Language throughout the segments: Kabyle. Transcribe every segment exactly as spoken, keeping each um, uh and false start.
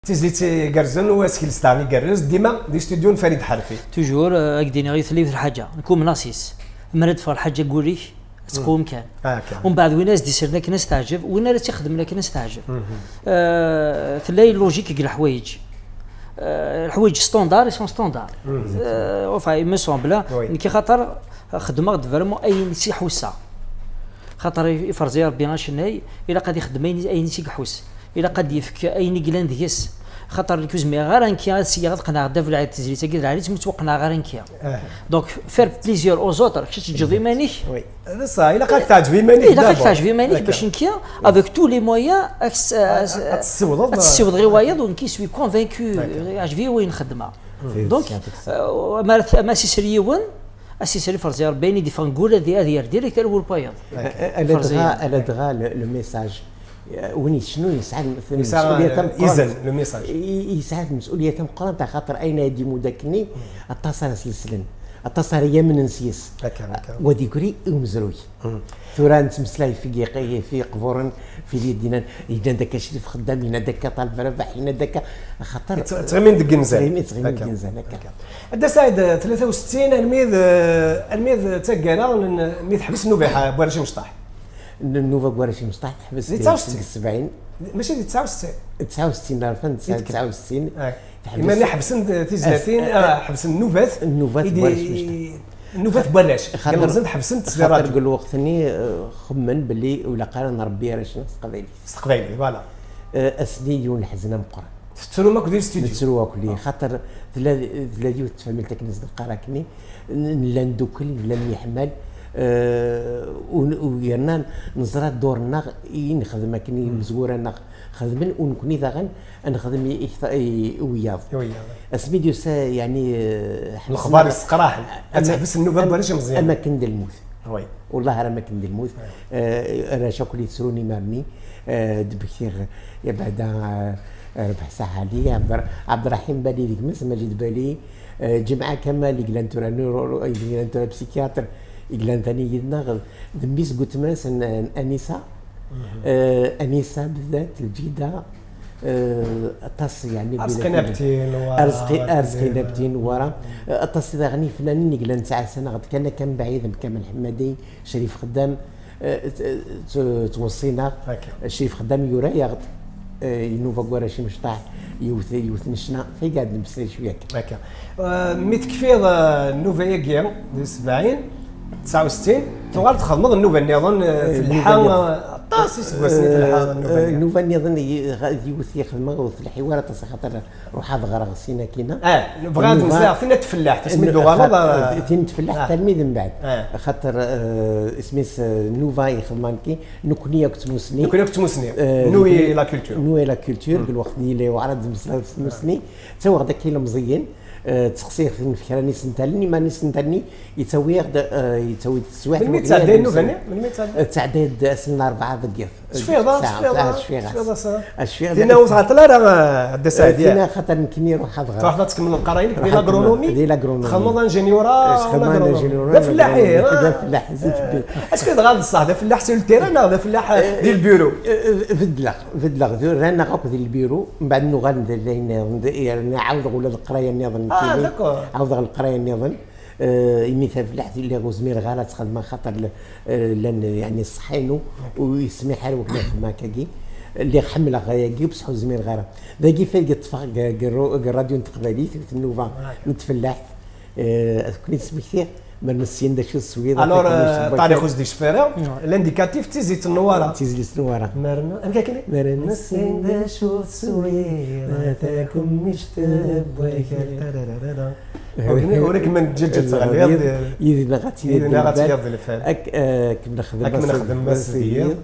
Tizlit igerrzen u asekles daɣen igerrez, dima di studio n Farid Ḥarfi. Toujours, euh, ad k-d-iniɣ yiwet n lḥaǧa, nekk umneɣ s-is. Mi ara d-teffeɣ lḥaǧa deg wul-ik, ad teqwem kan. Ah, kan. Umbeɛd win ara s-d-isren akken ad s-teɛǧeb, win ara tt-ixedmen akken ad s-teɛǧeb. Euh, tella une logique deg leḥwayeǧ. Euh, leḥwayeǧ standard, ils sont standards. Euh, enfin, il me semble, nekk axaṭer xeddmeɣ-d vraiment ayen i s-iḥusseɣ. Xaṭer iferẓ-iyi Ṛebbi acennay, ilaq ad ixdem ayen, ayen i s-iḥuss. Ilaq ad d-yefk ayen i yellan deg-s. Xaṭer nekk ur zmireɣ ara nekki ad siyɣ ad qqneɣ ddabex n tizlit-agi d lɛali-tt, mi ttwaqqneɣ ara nekki. Donc, faire plaisir aux autres, kečč teǧǧeḍ iman-ik. D ṣṣeḥ, ilaq ad k-teɛǧeb iman-ik. Ilaq ad k-teɛǧeb iman-ik bac nekki, avec tous les moyens, ad k-s-, ad tessiwḍeḍ, ad tessiwḍeḍ i wayeḍ, u nekki suis convaincu, yeɛǧeb-iyi wayen xeddmeɣ. Donc, euh, ama, ama s-isel yiwen, ad s-isel iferẓ-iyi Ṛebbi, ayen i d-iffɣen deg wul ad, ad yerr direct ar wul n wayeḍ. Aladɣa, aladɣa le, le message. Euh, win yettcennun yesɛa lmesulya tameqqrant. Izen, le message. Yesɛa lmesulya tameqqrant, axaṭer ayen ay d-imudd akkenni, aṭas ara s-yeslen, aṭas ara yamnen s-yes. Wa d igri i umezruy. Tura nettmeslay fi yiq-, fi yiqburen, fi d-yennan, yenna-d akka Crif Xeddam, yenna-d akka Ṭaleb Rabaḥ, yenna-d akka, axaṭer ttɣimin deg inzan. Ttɣimin, ttɣimin deg inzan, akka. A Dda Saɛid, tlata u settin, almi d, almi d taggara n, mi teḥbes nnuba n warrac imecṭaḥ. N-, nnuba n warrac imecṭaḥ teḥbes di tesɛa u settin. Seg sebɛin. Mačči di tesɛa u settin. Tesɛa u settin, nerfa, tesɛa u settin. Iman-i ḥebsen tizlatin, ah, ḥebsen nnubat. Nnubat n warrac imecṭaḥ. Nnubat n warrac. Xaṭer, xaṭer deg lweqt-nni, eh, xemmen belli ur ilaq ara nrebbi arrac-nneɣ s teqbaylit. S teqbaylit, voilà. Eh, ass-nni yiwen n leḥzen ameqqran. Tettrum akk di studio? Nettru akk, xaṭer tella, tella yiwet n tfamilt akken i s-d-qqar akkenni, n-, nella ndukkel, nella nemyeḥmal, eh, u, u yerna neẓra ddur-nneɣ i nexdem akken imezwura-nneɣ xedmen, u nekkni daɣen ad nexdem i, i, i wiyaḍ. I wiyaḍ. Asmi d-yusa, yeɛni, eh, lexbar yesseqraḥen, ad teḥbes nnuba n warrac imeẓyanen. Am akken d lmut. Wellah ar am akken d lmut. Eh, arrac akk li ttrun imar-nni, eh, d-mmektiɣ, ya beɛda, eh, Rabaḥ Saḥali, Ɛebd-, Ɛebderraḥim Bali d gma-s, Maǧid Bali, eh, Ǧemɛa Kamal, i yellan tura neuro-, i yellan tura psychiatre, i yellan tani yid-neɣ, d mmi-s n weltma-s n, n Anisa. Eh, Anisa, بالذات, Lǧida, eh, aṭas, yeɛni, Arezqi Nabti, Newwara, Arezqi, Arezqi Nabti, Newwara. Eh, aṭas daɣen ifnanen i yellan ttɛassan-aɣ-d kan akka mebɛid, am Kamal Ḥemmadi, Crif Xeddam, eh, t-, t-, ttweṣṣin-aɣ. Crif Xeddam yura-yaɣ-d, eh, i nnuba n warrac imecṭaḥ, yiwet, yiwet n ccna, fay qɛed nemmeslay cwiya kan. Eh, mi tekfiḍ, eh, nnuba-agi di sebɛin, tesɛa u settin, tuɣal txedmeḍ nnuba nniḍen, eh, eh, telḥa, nnuba nniḍen. Eh, aṭas iseggasen i telḥa, eh, nnuba nniḍen. Nnuba nniḍen, i, ɣ-, d yiwet i xedmeɣ ur telḥi wara aṭas, axaṭer ruḥeɣ ad ɣreɣ sin akkin. Eh, bɣiɣ ad nnuba, meslayeɣ tin n tfellaḥt, asmi d-tuɣaleḍ, eh, tin n tfellaḥt, ah, armi d mbeɛd. Eh. Axaṭer, eh, isem-is, eh, nnuba i xedmeɣ nekki, nekkni akked tmusni. Nekkni akked tmusni. Eh, Nous et la culture. Nous et la culture, deg lweqt-nni yella yewɛer ad d-mmeslayeḍ s tmusni. Ttawiɣ-d akka ilemẓiyen, eh, ttseqsiɣ-ten ɣef kra n yisentalen, iman n yisentalen-nni yettawi-aɣ-d, eh, yettawi-d teswiɛt. Melmi ttɛedday nnuba-nni? Melmi ttɛedday? Eh, ttɛedday-d ass n larebɛa deg yiḍ. Tecfiḍ, ah, tecfiḍ, ah, tecfiḍ, ah, tecfiḍ, ah. Tecfiḍ, ah. Tinna ur tɛeṭṭel ara, ah, Dda Saɛid, eh, tinna, xaṭer nekkni ruḥeɣ ad ɣreɣ. Truḥeḍ ad tkemmleḍ leqraya-inek di l'agronomie? Di l'agronomie. Txedmeḍ ingénieur, ah, en agronomie. D agronomie. D afellaḥ, eh, ah. D afellaḥ, zik. Eh, est-ce que dɣa d ṣṣeḥ, d afellaḥ sur le terrain neɣ d afellaḥ, eh, di lbiru? Eh, eh, bedleɣ. Bedleɣ, d-, rran-aɣ akk di lbiru, mbeɛd nuɣal d, d ayen nniḍen, d, yerna ɛawdeɣ ula d leqraya nniḍen. Ah, nekkini. D'accord. Ɛawdeɣ leqraya nniḍen. Eh, imi tafellaḥt lliɣ ur zmireɣ ara ad tt-xedmeɣ, xaṭer l-, eh, llan, yeɛni, ṣṣeḥḥa-inu ur yesmiḥ ara wakken ad xedmeɣ akkagi. Lliɣ ḥemmleɣ ayagi, bṣeḥ ur zmireɣ ara. Dagi fay ṭṭfeɣ g, g ru-, g rradyu n teqbaylit, yiwet n nnuba n tfellaḥt. Eh, ad ken-id-smektiɣ, mer nessin d acu teswiḍ. Alors, eh, Ṭariq Uzdi Cfira, l'indicatif d tizlit n Newwara. D tizlit n Newwara. Mer n-, amek akken? Mer nessin d acu teswiḍ, a takemmict n wakal. Ur k-, ur kem-neǧǧa ad teɣliḍ. Yid-neɣ ad tiliḍ d lfal. Ad k-, eh, ad kem-nexdem ass d yiḍ.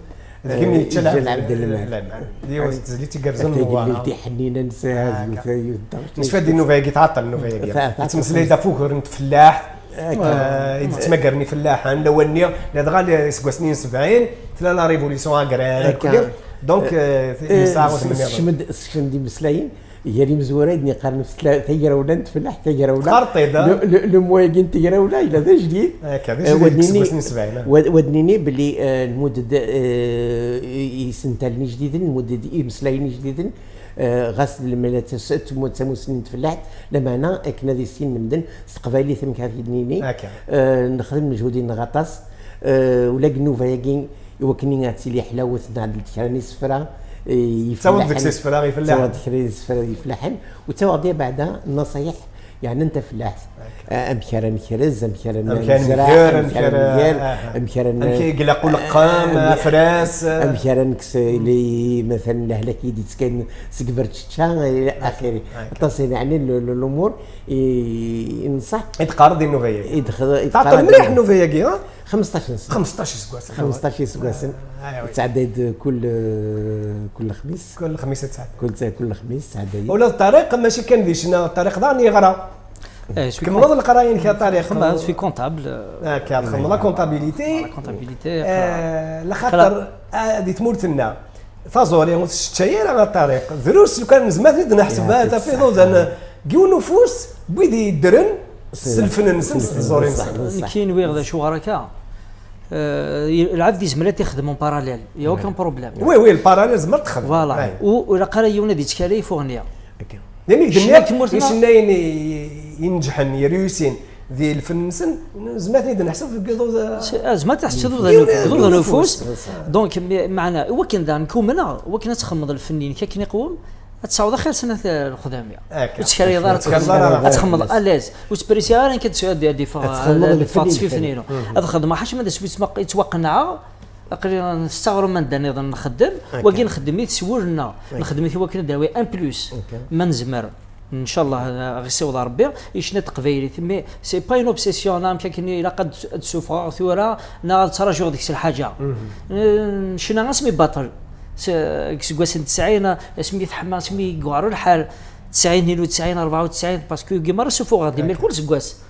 D kemm yečča lɛebd n lmal. D yiwet n tezlit igerrzen n Newwara. Tagellidt iḥenninen s yiwet, yiwet n ddeṛj. Nesfa-d i nnuba-agi tɛeṭṭel, nnuba-agi. Yettmeslay-d ɣef ugur n tfellaḥt, eh, i d-yettmagaren ifellaḥen, lawan-nni, ladɣa iseggasen-nni n sebɛin, tella la révolution agraire, akka. Donc, eh, eh, yesɛa usem nniḍen. Sekcem-d, sekcem-d imeslayen. Gar imezwura i d-neqqaren f tla-, tagrawla n tfellaḥt, tagrawla. Teqqareḍ-t-id, ah? Le, le, le mot-agi n tegrawla, yella d ajdid. Akka, d ajdid deg iseggasen n sebɛin, ah. Wa d-nini belli, eh, nmudd-d, eh, i-, isentalen ijdiden, nmudd-d imeslayen ijdiden, Eh, ɣas d lmila d tas- d tmu- d tamussni n tfellaḥt, lameɛna akken ad issinen medden s teqbaylit, amek ara t-id-nini. Akka. Eh, nexdem lejhud-nneɣ aṭas. Eh, ula deg nnuba-agi, i wakken ad tili ḥlawet, nɛeddel-d kra n yisefra, eh, Ttaweḍ deg yiflaḥen. Isefra ifellaḥen. Ttaweḍ kra n yisefra ifellaḥen, u ttaweḍ-d abeɛda nnaṣayeḥ, yeɛnan tafellaḥt. Eh, amek ara nekrez, amek ara Amek ara nezreɛ, nenger, amek amek ara ara, nenger, aha. Amek ara n- Amek i ilaq uleqqem, eh, afras, eh. Amek ara nekkes, eh, li, matalan, lehlak i d-yettkayyen seg berčečča, ila axiri. Akka. Aṭas, yeɛni, l- l- lumuṛ i, i nṣaḥ. I d-teqqareḍ di nnuba-agi? I d-, i Tɛeṭṭel d-qqareḍ mliḥ di nnuba-agi, ha? Xemseṭṭac n sna. Xemseṭṭac iseggasen. Xemseṭṭac iseggasen. Ah, ah, oui. Tettɛedday-d kul, kul lexmis. Kul lexmis ad tɛedday. Kul, kul lexmis tettɛedday. Ula d Ṭariq, mačči kan di ccna, Ṭariq daɣen yeɣra. Eh, je suis Tkemmleḍ comptable. Leqraya-nnek a Ṭariq? Xemmeɣ, je suis comptable. Akka, txedmeḍ la comptabilité. La comptabilité, Eh, laxaṭer, ah, di tmurt-nneɣ, taẓuri ur tesseččay ara a Ṭariq. Drus lukan nezmer ad t-id-neḥseb, ah, tafiḍ udan n yiwen ufus n wid yeddren s lfen-nsen, s tẓuri-nsen. Nekk i nwiɣ d acu ɣer akka. Eh, lɛebd yezmer ad t-ixdem en parallèle, y a aucun problème. Oui, oui, le parallèle zemreḍ ad t-txedmeḍ. Voilà. Ouais. U, u ilaq ara yiwen ad yettkel i fuɣni. Akka. D ayen i k-d-nniɣ, icennayen i, i, ineǧḥen, i réussin di lfen-nsen, nezmer ad ten-id-neḥseb deg iḍudan. Ah, zemreḍ ad teḥsbeḍ d yiwen ufus. Donc, meɛna, wakken daɣen kumneɣ, wakken ad txedmeḍ lfen-inek akken iqwem, ad tesɛuḍ axir sna lexdami. Akka. Ur ttkarayeḍ ara. Ur ttkarayeḍ ara. Ad txedmeḍ à l'aise. Ur tpressiɣ ara nekk ad d-, ad d-iffeɣ, ad d-iffeɣ ttfifin-inu. Ad xedmeɣ ḥaca ma d asmi yettwaqenɛeɣ, aql-i nessaɣ ɣer umanda nniḍen nxeddem, wagi nxeddem-it s wul-nneɣ, nxeddem-it i wakken ad d-nawi un plus, ma nezmer. Ncallah, ad ɣ-issiweḍ Rebbi, i ccna n teqbaylit. Mais c'est pas une obsession, neɣ amek akken ilaq ad, ad d-ssuffɣeɣ tura, neɣ ad ttṛajuɣ deg-s lḥaǧa. N-, ncna asmi baṭel. S-, deg iseggasen n tesɛin, asmi teḥma, asmi yewɛer lḥal, tesɛin, tnin u tesɛin, rebɛa u tesɛin, parce que dagi merra ssuffuɣeɣ-d imir kul seggas.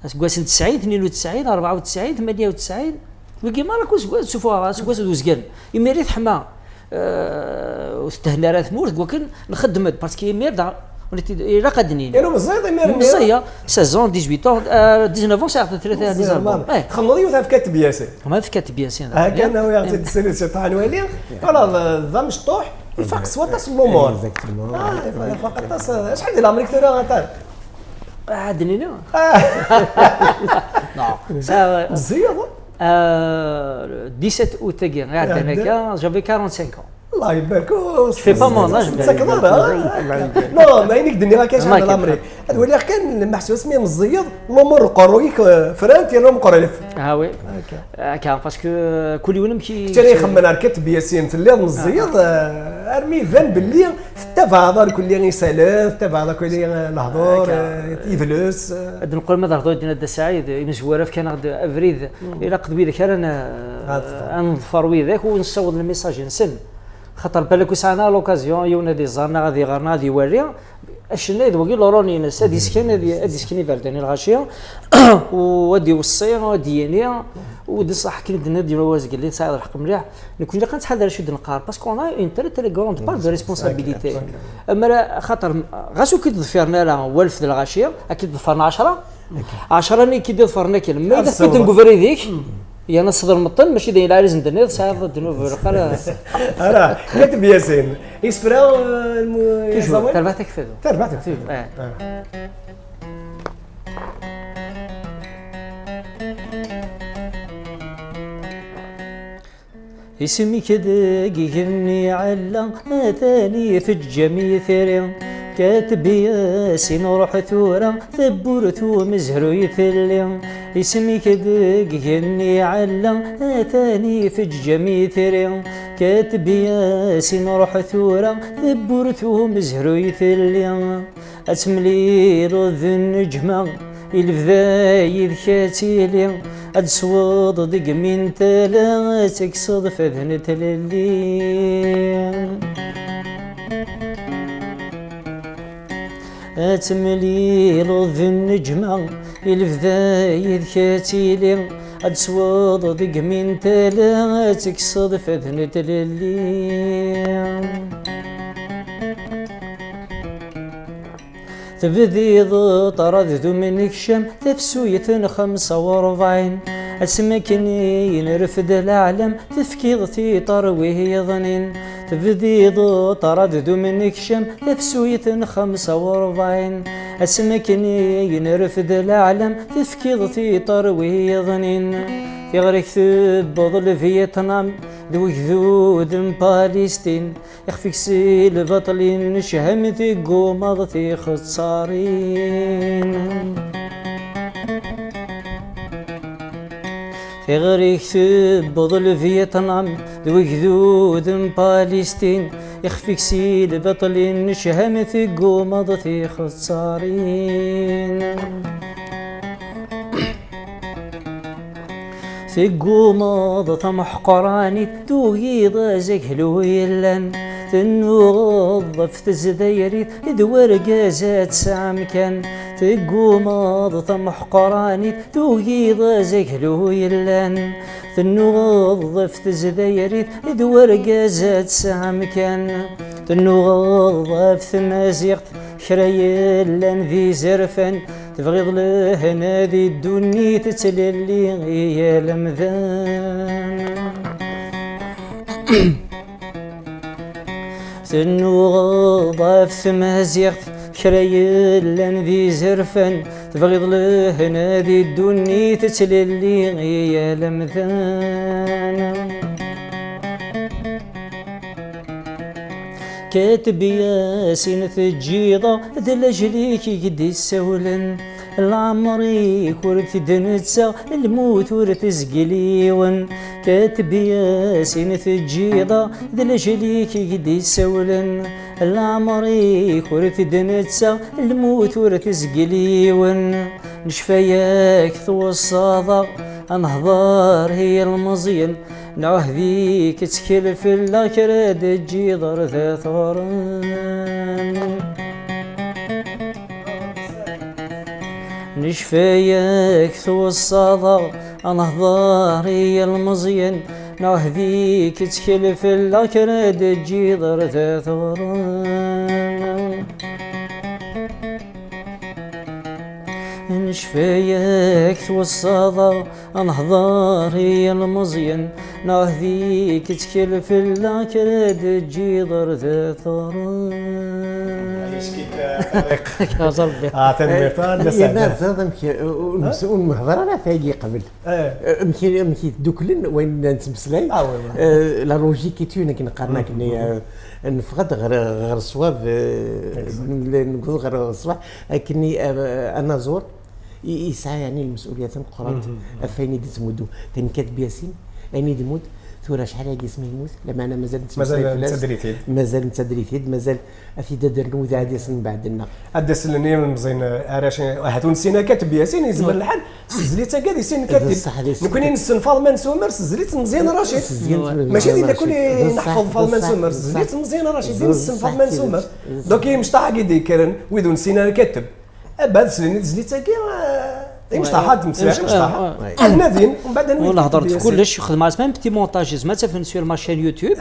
Aseggas n tesɛin, tnin u tesɛin, rebɛa u tesɛin, tmanya u tesɛin, wigi merra kul seggas ssuffuɣeɣ, aseggas d uzgen. Imir i teḥma, eh, ur tethenna ara tmurt, deg wakken nxeddem-d, parce que imir da, ilaq ad d-nini. Inu meẓẓiyeḍ imir-nni? Meẓẓiyeɣ, seize ans, dix-huit ans, euh, dix-neuf ans, sɛiɣ tlata, dix-neuf ans. Eh. Txedmeḍ yiwet ɣef Kateb Yasin. Ma tefka tebyasin. Ah, kan awi-aɣ-tt-id srid ciṭuḥ ad nwali. Voilà, d, d amecṭuḥ, ifaq s waṭas n lumuṛ. Exactement. Ah, ifaq, ifaq aṭas. Acḥal di leɛmer-ik tura, a Ṭariq? Ad d-nini? Ah. Non, ça, euh, meẓẓiyeḍ? Euh, dix-sept août-agi, iɛeddan akka, j'avais quarante-cinq ans. Allah ibarek. Je fais pas mon âge, mais tettakeḍ ara, ha? Non, ma ayen i k-d-nniɣ akka, jeɛna leɛmer-ik. Ad waliɣ kan, meḥsub asmi meẓẓiyeḍ, lumuṛ n uqerruy-ik, eh, frant yerna meqqrit. Ah oui. Akka. Akka, parce que, euh, kul yiwen amek i... Kečč ara ixemmen ar Kateb Yasin, telliḍ meẓẓiyeḍ, eh, armi iban belli tettabaɛeḍ arkelli isallen, tettabaɛeḍ arkelli, eh, lehdur, eh, idles, eh. Ad neqqel ma d lehdur i d-yenna Dda Saɛid, imezwura fkan-aɣ-d abrid, ilaq d widak ara n-, ad neḍfer widak u nessaweḍ lmissaj-nsen. Xaṭer balak ur sɛan ara l'occasion, yiwen ad iẓer, neɣ ad iɣer, neɣ ad iwali. Acennay d wagi lurun-ines, ad isken, ad i-, ad isken iberdan i lɣaci, u ad iweṣṣi, u ad d-yini, u d ṣṣeḥ akken i d-tenniḍ, yura wazgel, tesɛiḍ lḥeqq mliḥ. Nekni ilaq ad nettḥadar acu d-neqqar, parce qu'on a une très, très grande part de responsabilité. Ammer, xaṭer, ɣas ur k-id-ḍfiren ara walef d lɣaci, ad k-id-ḍfren ɛecra, ɛecra-nni i k-id-iḍfren akken. Ma yella tewwḍem deg ubrid-ik, yerna tesḍelmeḍ-ten, mačči d ayen lɛali i sen-d-tenniḍ, tesɛiḍ ddnub ur ilaq ara. Ara, Kateb Yasin. Isefra, eh, lmu-, toujours, iẓawan? Tarbaɛt akfadu. Tarbaɛt akfadu. Eh. Ah. Isem-ik deg igenni ɛella, atan ifeǧǧ am itri. Kateb Yasin, ruḥ tura, tawwurt umezruy telli. Isem-ik deg igenni ɛella, atan ifeǧǧ am itri. Kateb Yasin, ruḥ tura, tawwurt umezruy telli. Ad temlileḍ d nnejma i lebda yid-k ad tili, ad tesweḍ deg mi n tala, ad tekseḍ fad n tlelli. Ad temlileḍ d nnejma i lebda yid-k ad tili, ad tesweḍ deg mi n tala, ad tekseḍ fad n tlelli. Tebdiḍ ṭrad d umnekcam, tafsuyt n xemsa u rebɛin. Asmi akken i nerfed leɛlam, tefkiḍ tiṭar wiyaḍnin. Tebdiḍ ṭṭrad d umnekcam, tafsuyt n xemsa u rebɛin. Asmi akken i nerfed leɛlam, tefkiḍ tiṭar wi yeḍnin. Tiɣri-k tewweḍ Lvyetnam, d wegdud n Palestin. Ixef-ik si lbaṭel innechem, teggumaḍ tixeṣṣarin. Tiɣri-k tewweḍ Lvyetnam, d wegdud n Palestin. Ixef-ik si lbaṭel innechem, teggumaḍ tixeṣṣarin. Teggumaḍ tameḥqranit, tugiḍ azaglu yellan. Tennuɣeḍ ɣef tezdayrit d wergaz ad tesɛam kan. Teggumaḍ tameḥqranit, tugiḍ azaglu yellan. Tennuɣeḍ ɣef tezdayrit d wergaz ad tesɛam kan. Tennuɣeḍ ɣef tmaziɣt, kra yellan d izerfan. Tebɣiḍ lehna di ddunit, ttlelli i yal amdan. Tennuɣeḍ ɣef tmaziɣt, kra yellan d izerfan. Tebɣiḍ lehna di ddunit, ttlelli i yal amdan. Kateb Yasin teǧǧiḍ-aɣ, d lajel-ik i k-d-issawlen. Leɛmer-ik ur t-id-nettaɣ, lmut ur tezgil yiwen. Kateb Yasin teǧǧiḍ-aɣ, d lajel-ik i k-d-issawlen. Leɛmer-ik ur t-id-nettaɣ, lmut ur tezgil yiwen. Necfa-yak tweṣṣaḍ-aɣ, ad nehḍer i yilmeẓyen. Nɛuhd-ik, ttkel fell-aɣ, kra d-ǧǧiḍ ar dat ɣur-m. Necfa-yak tweṣṣaḍ-aɣ, ad nehḍer i yilmeẓyen. Nɛuhd-ik, ttkel fell-aɣ, kra d-ǧǧiḍ ar dat ɣur-m. Necfa-yak tweṣṣaḍ-aɣ, ad nehḍer i yilmeẓyen. Nɛuhd-ik, ttkel fell-aɣ, kra d-ǧǧiḍ ar dat ɣur-m. Yeɛjeb-ik, a Ṭariq. Yeɛjeb Rebbi. Ah, tanemmirt, ah, d Yerna asaɛd. Teẓriḍ amek, ur, ur, ur nehḍer ara ɣef wagi qbel. Eh. Eh, amek, amek i dduklen wayen nettmeslay. Ah, oui, oui. Eh, la logique est une, akken qqaren akken, eh, neffeɣ-d ɣer, ɣer ṣṣwab, eh, exact. N-, newweḍ ɣer ṣṣbeḥ, akken i, eh, anaẓur i, yesɛa, yeɛni, lmesulya tameqqrant ɣef wayen i d-yettmuddu. Tenna Kateb Yasin, ayen i d-yemmut, tura acḥal agi asmi yemmut, lameɛna mazal nettmeslay fell-as, mazal nettader-it-id, mazal ad t-id-ad rnu d ɛad yasen mbeɛd-nneɣ. Ad d-aslen yilemẓiyen, eh, arrac, eh, ahat ur nessin ara Kateb Yasin, yezmer lḥal, s tezlit-agi ad issin Kateb. D ṣṣeḥ, d ṣṣeḥ. Nekkni nessen Faḍma n Sumer s tezlit n Meẓyan Racid. S tezlit n Meẓyan Racid. Mačči d nekkni neḥfeḍ Faḍma n Sumer s tezlit n Meẓyan Racid, i nessen Faḍma n Sumer. Donc, imecṭaḥ-agi d-yekkren, wid ur nessin ara Kateb, abad slen i tezlit-agi, eh, imecṭaḥ, ad tmeslay, imecṭaḥ. Ad nadin, umbeɛd ad nehḍer ɣef kullec, xedmeɣ-as même petit montage, zma ad t-afen sur ma chaîne YouTube.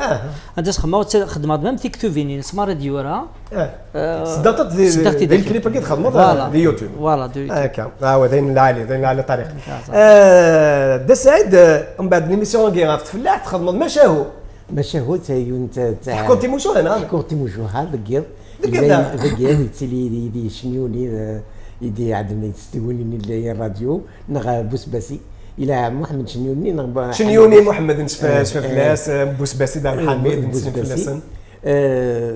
Anda s-xedmeɣ, xedmeɣ-d même tiktubin-ines, ma rad yura. Eh, seddaɣ-t di, seddaɣ-t di, di lklip-agi txedmeḍ, voilà, di YouTube. Voilà, di YouTube. Akka. Ah, wa d ayen lɛali, d ayen lɛali a Ṭariq. Eh, Dda Saɛid, eh, mbeɛd l'émission-agi ɣef tfellaḥt, txedmeḍ Macahu. Macahu, d tayunt, ta-, teḥkuḍ timucuha, neɣ? Ḥkuɣ timucuha deg yiḍ. Deg yiḍ, yella, ah. Deg yiḍ, yettili yid-i Cenyuni, eh, i d-iɛedden s tguni n lay rradyu, neɣ Busbasi. Ila Muḥemmed Cenyuni, neɣ Ba-, Cenyuni, Muḥemmed, ncfa, eh, ncfa fell-as, eh, Busbasi, Dda Lḥamid, eh, ncfa fell-asen. Eh,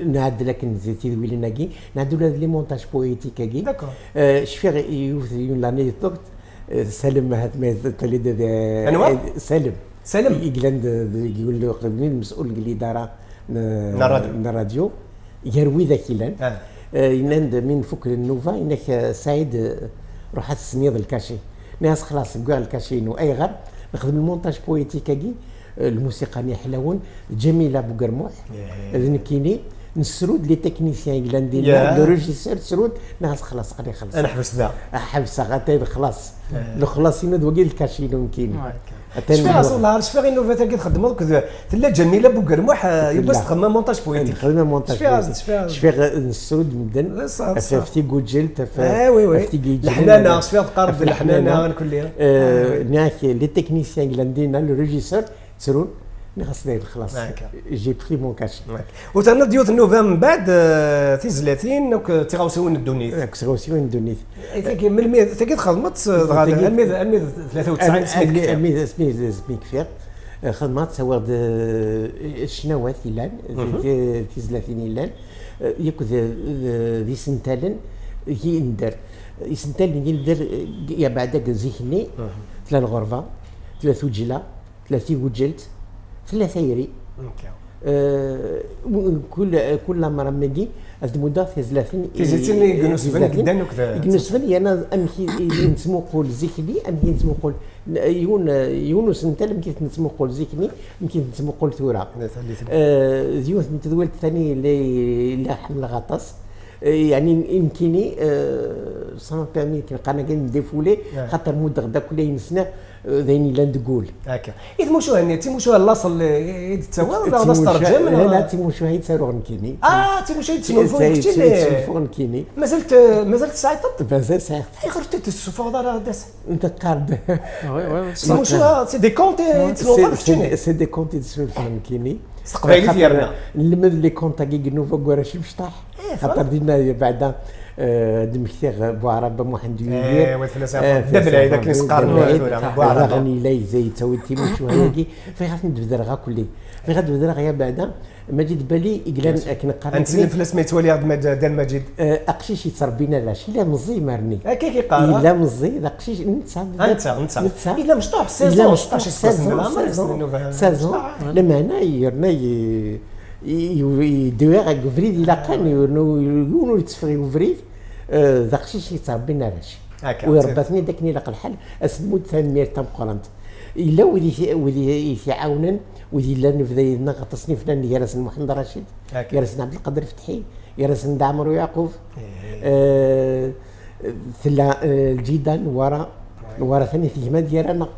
nɛeddel akken d tidwilin-agi, nɛeddel ula d les montages poétiques-agi. D'accord. Eh, cfiɣ yiwet, une l'année yeṭṭuqt, eh, Salem, ahat ma yeṭṭali-d, eh, anwa? Salem. Salem. I, i yellan d, d, deg yiwen n uqdim, mes'ul n lidara n, n rradyu. N rradyu. Gar widak yellan. Ah. Eh, yenna-d mi nfuk le nnuba, yenna-k, eh, Saɛid, eh, ruḥ ad tesniḍ lkaci. Nniɣ-as xlaṣ, wwiɣ lkaci-inu. Ayɣer? Nexdem lmontaj poétique-agi, eh, lmusiqa-nni ḥlawen, d Ǧamila Bugermuḥ, d nekkini, nessru-d les techniciens i yellan dinna, le régisseur, tessru-d, nniɣ-as xlaṣ, aql-i xelṣeɣ. Ad neḥbes da. Ḥebseɣ, atay xlaṣ. Eh. Lexlaṣ-inu d wagi, lkaci-inu nekkini. Cfiɣ-as, wellah, cfiɣ i nnubat-agi txeddmeḍ akked, tella Ǧamila Bugermuḥ, eh, yiwwas txedmeḍ montaj poétique. Nxeddem montaj poétique. Cfiɣ-as, cfiɣ-as. Cfiɣ, eh, nessru-d medden, ɣef tiguǧelt, ɣef, ah, oui, oui, ɣef tiguǧelt. Leḥnana, cfiɣ teqqareḍ-d leḥnana, leḥnana, mkul. Eh, nniɣ-ak, les techniciens i yellan dinna, le régisseur, ttrun. Nniɣ-as dayen xlaṣ. J'ai pris mon cachet. Ur terniḍ-d yiwet nnuba mbeɛd, eh, tizlatin akked tiɣawsiwin n ddunit? Akked tiɣawsiwin n ddunit. Eh, tagi, melmi, tagi txedmeḍ-tt, eh, dɣa almi d, almi d tlata u tesɛin, asmi d-kfiɣ. Almi d, asmi d, asmi d-kfiɣ. Eh, xedmeɣ-tt, awiɣ-d, eh, ccnawat yellan, ti-, tizlatin yellan, eh, yakk d, d, d isentalen i nder. Isentalen i nder, eh, yeɛbeɛd akk zik-nni, tella lɣerba, tella tuǧla, tella tigujelt, tella tayri. Eh, kul, kul lamer am wagi, ad d-muddeɣ tizlatin i, tizlatin i yennusben, tizlatin i yeddan akked, i yennusben, yerna amek i, i, i nettmuqul zik-nni, amek i nettmuqul n-, yiwen, yiwen usentel, amek i t-nettmuqul zik-nni, amek i t-nettmuqul tura. Eh, d yiwet n tedwilt tani i la, i la ḥemmleɣ aṭas. Eh, yeɛni, imkini, eh, ça m'a permis, akken qqaren, ad ddefulliɣ, xaṭer muddeɣ-d akk ayen sneɣ, eh, d ayen yellan deg wul. Akka. I tmucuha-nni, d timucuha n laṣel i, i d-tettawiḍ, neɣ d asterǧem, neɣ? La, d timucuha i ttaruɣ nekkini. Ah, d timucuha i d-tesnulfuḍ keččini? Mazal t-, mazal tesɛiḍ-tent? Mazal sɛiɣ-tent. Ayɣer ur t-id-tessuffɣeḍ ara d ass-a? Nteqqar-d. Ah, oui, oui, oui. Timucuha, c'est des contes i d-tesnulfuḍ keččini? C'est des contes i d-snulfuɣ nekkini. S teqbaylit yerna. Nlemmed les contes-agi n Nova Gwarac Imecṭaḥ. Xaṭer dinna yeɛbeɛd, eh, d-mmektiɣ Buɛrab Muḥend Yidir. Eh, wa fell-as ɛfan. Eh, Dda Belɛid, akken i s-qqaren tura, Buɛrab. Daɣen yella yezza yettawi-d timucuha-agi. Bɣiɣ ad ten-id-bedreɣ akk-nni. Bɣiɣ ad bedreɣ yeɛbeɛd Maǧid Bali, i yellan akken qqaren. Ad nsellim fell-as ma yettwali-aɣ-d Maǧ-, Dda Lmaǧid. Eh, aqcic yettrebbin arrac, yella meẓẓi, merni. Akka i k-yeqqar, ah? Yella meẓẓi, d aqcic, netta. Ah, netta, netta. Netta. Yella mecṭuḥ, seize ans, seize ans, seize ans. Lameɛna yerna i, i, i, yedwiɣ deg ubrid ilaqen, yiwen ur yetteffeɣ i ubrid, eh, d aqcic yettrebbin arrac. Akka, u irebba-ten-id akken ilaq lḥal, ad s-nmudd tanemmirt tameqqrant. Yella wid i t-, wid i, i t-iɛawnen, wid yellan bda yenna aṭas n yiflan, gar-asen Muḥend Racid, gar-asen Ɛebdelqader Fetḥi, gar-asen Dda Ɛmer Uyeɛqub. Eh, tella, eh, lǧida Nwara, Nwara tani tegma-d gar-aneɣ.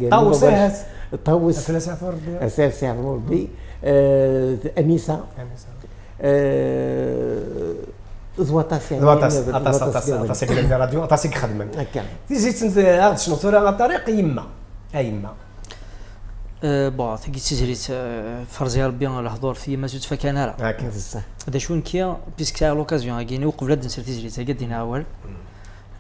Ṭawes, ahat. Ṭawes. Aflas Ɛfu Rebbi. Aflas Ɛfu Rebbi. Eh, Anisa. Anisa. Eh, d waṭas, yeɛni, d waṭas, d waṭas, aṭas, aṭas i yellan di rradyu, aṭas i ixedmen. Akka. Tizlit n, ad d-tecnuḍ tura a Ṭariq, yemma. A yemma. Eh, bon, tagi d tizlit, eh, ferẓ ya Rebbi lehdur f yemma-s ur ttfakan ara. Akka. D ṣṣeḥ. D acu nekki, puisque sɛiɣ l'occasion-agi-ni, uqbel ad d-nsel tizlit-agi, ad d-iniɣ awal.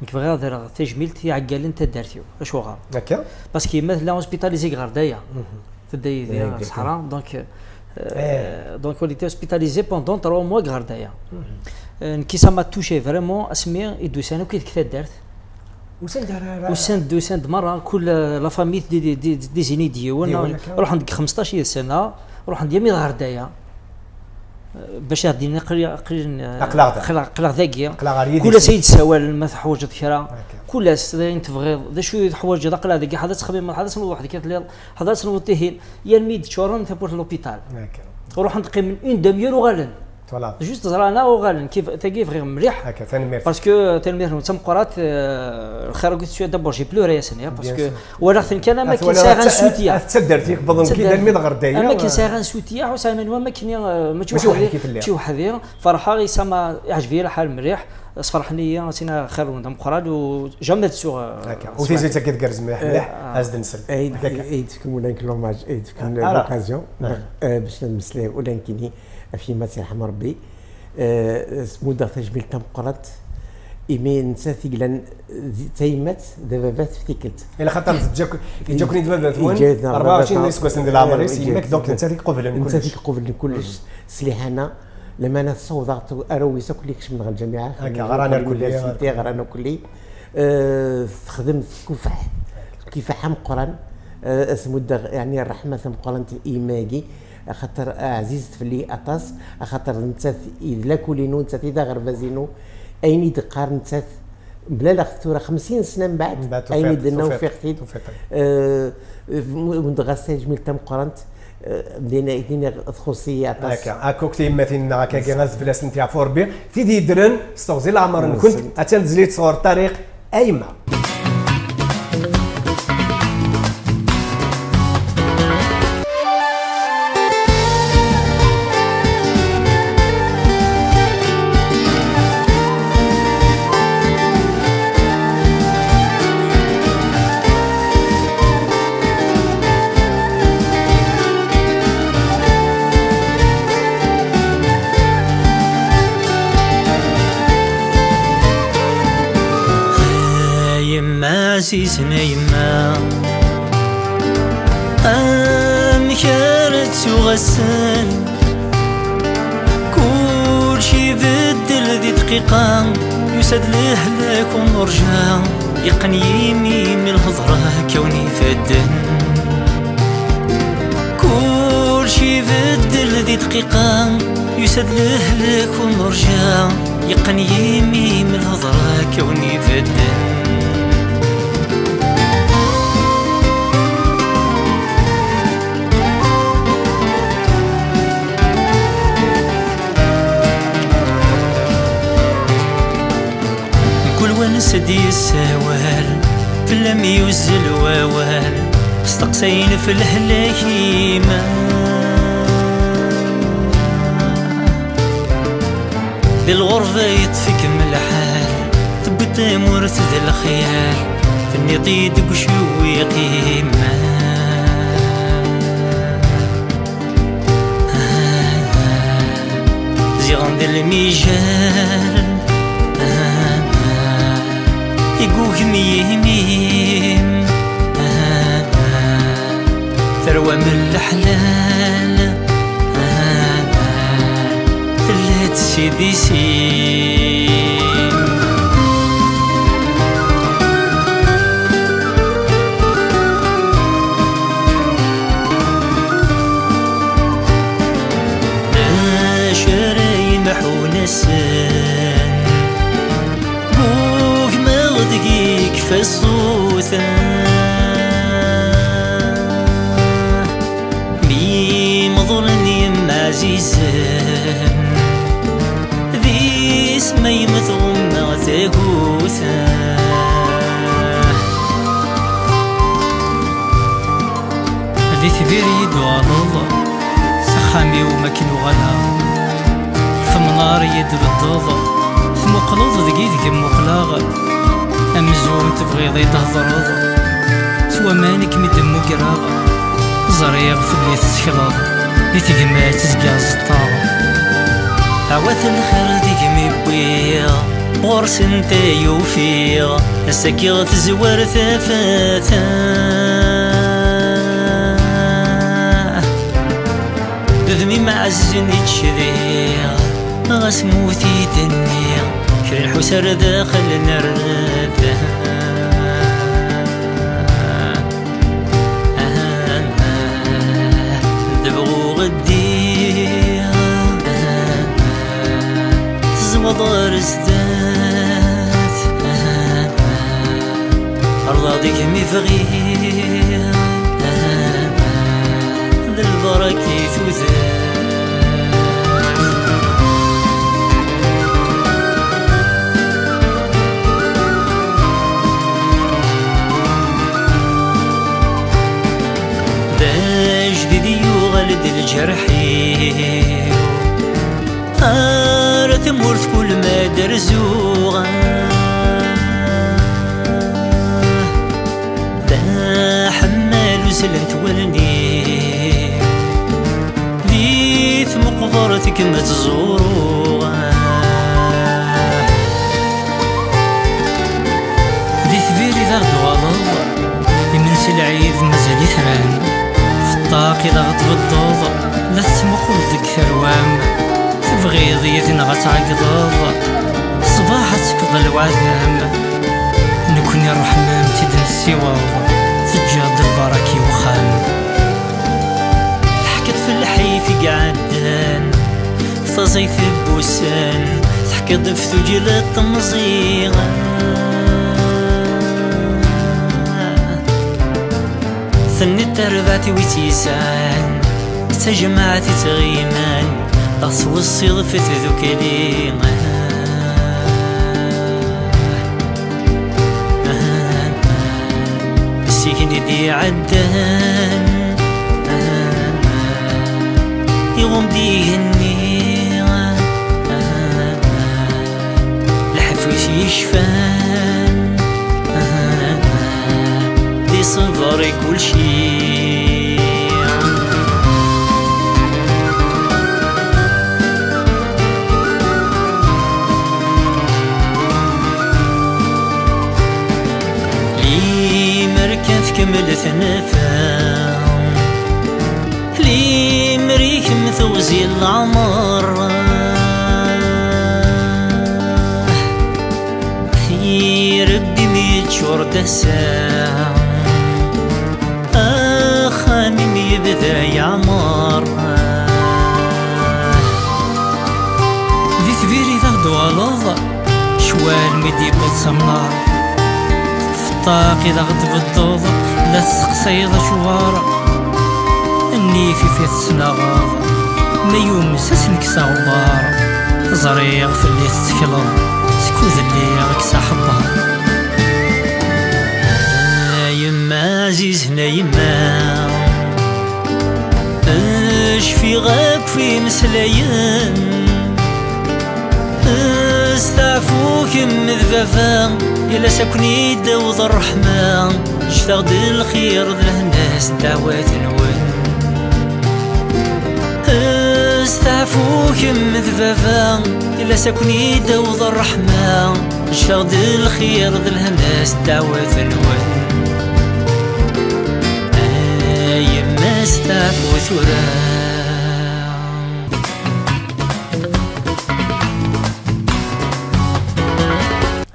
Nekk bɣiɣ ad rreɣ tajmilt i iɛeggalen n taddart-iw. Acuɣer? Akka? Parce que yemma tella hospitalisée deg Ɣerdaya. Tedda yid-i ɣer ṣṣeḥra, donc, euh, donc elle était hospitalisée pendant trois mois deg Ɣerdaya. Euh, nekki ça m'a touché vraiment asmi i d-usan akk i deg taddart. Usan-d ara, ara. Usan-d, usan-d merra, kul, euh, la famille d, d, d, d izini d yiwen. Yiwen akka. Ruḥen deg xmesṭac yid-sen, ah, ruḥen-d yami d Ɣerdaya. Bac ad d-inin aql-, aql-, aql-aɣ da. Aql-, aql-aɣ dagi. Aql-aɣ ɣer yidis. Kul ass ay d-ssawalen ma teḥwaǧeḍ kra. Akka. Kul ass d ayen tebɣiḍ. D acu i teḥwaǧeḍ, aql-aɣ dagi, ḥad ad txemmimeḍ, ḥad ad tenwuḍ weḥd-k, ad tiliḍ, ḥad ad tenwuḍ tihin. Yal mi d-ččuren tawwurt l'hôpital. Akka. Ruḥen-d qqimen une demi-heure uɣalen. Voilà. Juste ẓran, ah, uɣalen. Kif, tagi bɣiɣ mliḥ. Akka, tanemmirt. Parce que, tanemmirt-nwen d tameqqrant, euh, lxir akk i teswiḍ, d'abord, j'ai pleuré ass-nni, parce que walaɣ-ten kan am akken sɛiɣ un soutien. At taddart-ik wwḍen-k-id almi d Ɣerdaya. Am akken sɛiɣ un soutien, ḥusseɣ iman-iw am akken, euh, mačči weḥd-i, mačči weḥd-i. Ferḥeɣ, i sama iɛǧeb-iyi lḥal mliḥ, sferḥen-iyi, sin axir-nwen d ameqqran, u jamais ad suɣ, euh, akka. U tizlit-agi tgerrez mliḥ, mliḥ, euh, ad as-d-nsel. Ay d-, ay d-fkem ula nekk l'hommage, ay d-fkem l'occasion, euh, bac ad nmeslay ula nekkini ɣef yemma-s yerḥem Rebbi. Eh, s-, muddeɣ tajmilt tameqqrant, imi nettat i yellan d tayemmat, d ababat f tikkelt. Ila xaṭer teǧǧa-k-, yeǧǧa-ken-id baba-twen, yeǧǧa-id rebɛa u ɛecrin baba-twen iseggasen di leɛmer-is, eh, yeǧǧa-id yemma-k, donc nettat i iqublen kullec. Nettat i iqublen kullec, s liḥana, lamana tessawḍ-aɣ-d arraw-is akk li kecmen ɣer lǧamiɛa, akka, ɣran akk-, université, ɣran akk-, eh, texdem tkufeḥ, kifaḥ ameqqran, eh, ad s-muddeɣ, yeɛni, ṛṛeḥma tameqqrant i yemma-agi, axaṭer ɛzizet fell-i aṭas, axaṭer nettat i d lakul-inu, nettat i d aɣerbaz-inu. Ayen i d-teqqar nettat, mlaleɣ-t tura xemsin sna mbeɛd, ayen i d-tenna ufiɣ-t-id. Tufiḍ-t. Eh, muddeɣ-as tajmilt tameqqrant, eh, din, din txuṣ-iyi aṭas. Akka, akk tiyemmatin-nneɣ akkagi, ad fell-asent yeɛfu Rebbi. Tid yeddren s teɣzi n leɛmer-nkent, attan tezlit sɣur Ṭariq, a yemma. Ɛzizen a yemma, amek ara ttuɣ ass-n? Kulci ibeddel di dqiqa, yusa-d lehlak u nurja, yeqqen yimi-m i lhedra kkawen ifadden. Kulci ibeddel di dqiqa, yusa-d lehlak u nurja, yeqqen yimi-m i lhedra kkawen ifadden. Mkul wansa d-yessawal, fell-am yuzzel wawal, steqsayen f lehlak-im. Di lɣerba yeṭṭef-ikem lḥal, tewwiḍ tamurt d lexyal, tenniḍ-iyi deg ucewwiq-im. Ziɣen d lmijal i yugem yimi-m. Terwam leḥlal, tella-d s idis-im. D acu ara yemḥun ass-n? Gugmeɣ deg-i yekfa ṣṣut. Mi mḍulen yemma ɛzizen, di sma-m tɣummeɣ tagut. Di tbir i yi-d-uɣaleḍ, s axxam-iw makken uɣaleɣ. Temnaṛ i yi-d-beddeḍ, tmuqleḍ deg-i deg-m muqleɣ. Amzun tebɣiḍ i d-thedreḍ, s waman i kem-id-mmugreɣ. Ẓriɣ fell-i tettekleḍ, di tegmat zgiɣ ẓeṭṭeɣ. Awat lxir deg-m i wwiɣ, ɣur-sent ay ufiɣ, ass-agi tezwar tafat. D udem-im ɛezzen i d-cdiɣ, ɣas mmut i d-nniɣ, kra lḥus ar daxel nerret. Debɣ uɣeddiɣ, teẓweḍ ar zdat. Rḍa deg-m i bɣiɣ, d lbaraka i tudert. D ajdid yuɣal-d lǧerḥ-iw, ar tamurt kul ma d-rzuɣ. D aḥemmal uzzlent wallen-iw, di tmeqbert i kem-ttẓuruɣ. Di tbir i d aɣ-d-uɣaleḍ, imensi lɛid mazal itran. F ṭṭaq i d aɣ-tbeddeḍ, la tettmuquleḍ deg tarwa-m. Tebɣiḍ yid-neɣ ad tɛeggḍeḍ, ṣṣbeḥ ad tekkeḍ lweɛda-m. Nekni ṛṛeḥma-m tt-id-nessiweḍ, teǧǧiḍ-d lbaraka i wexxam. Teḥkiḍ f lḥif i iɛeddan, f taẓayt n wussan, teḥkiḍ f tujjla n temẓi. Tenniḍ tarbaɛt i wi tt-yesɛan, d tajmaɛt i ttɣiman, dɣa tettweṣṣiḍ f tdukli. Seg-nni d-iɛeddan, iɣum-d igenni, lḥef-is yecfan, d iṣebber i kulci. Kemmlet nafa, limer-ikem teɣzi n leɛmer. Irebbi mi yeččur d ass-a, axxam-im yebda yeɛmer. Di tbiri d aɣ-d-uɣaleḍ, ccwal mi d-yewweḍ s amnar. Feṭṭaq i d aɣ-d-tbeddeḍ, la testeqsayeḍ acuɣer. Nnif ifit ttnaɣeḍ, ma yumes ad s-nekkes aɣebbar. Ẓriɣ fell-i tettekleḍ, skud lliɣ kkes aḥebber. A yemma ɛzizen a yemma, cfiɣ akk f imeslayen. Steɛfu kemm d baba, yal ass ad ken-id-taweḍ ṛṛeḥma. Ǧǧet-aɣ-d lxir d lehna s ddeɛwat-nwen. Steɛfu kemm d baba, yal ass ad ken-id-taweḍ ṛṛeḥma. Ǧǧet-aɣ-d lxir d lehna s ddeɛwat-nwen. A yemma steɛfu tura.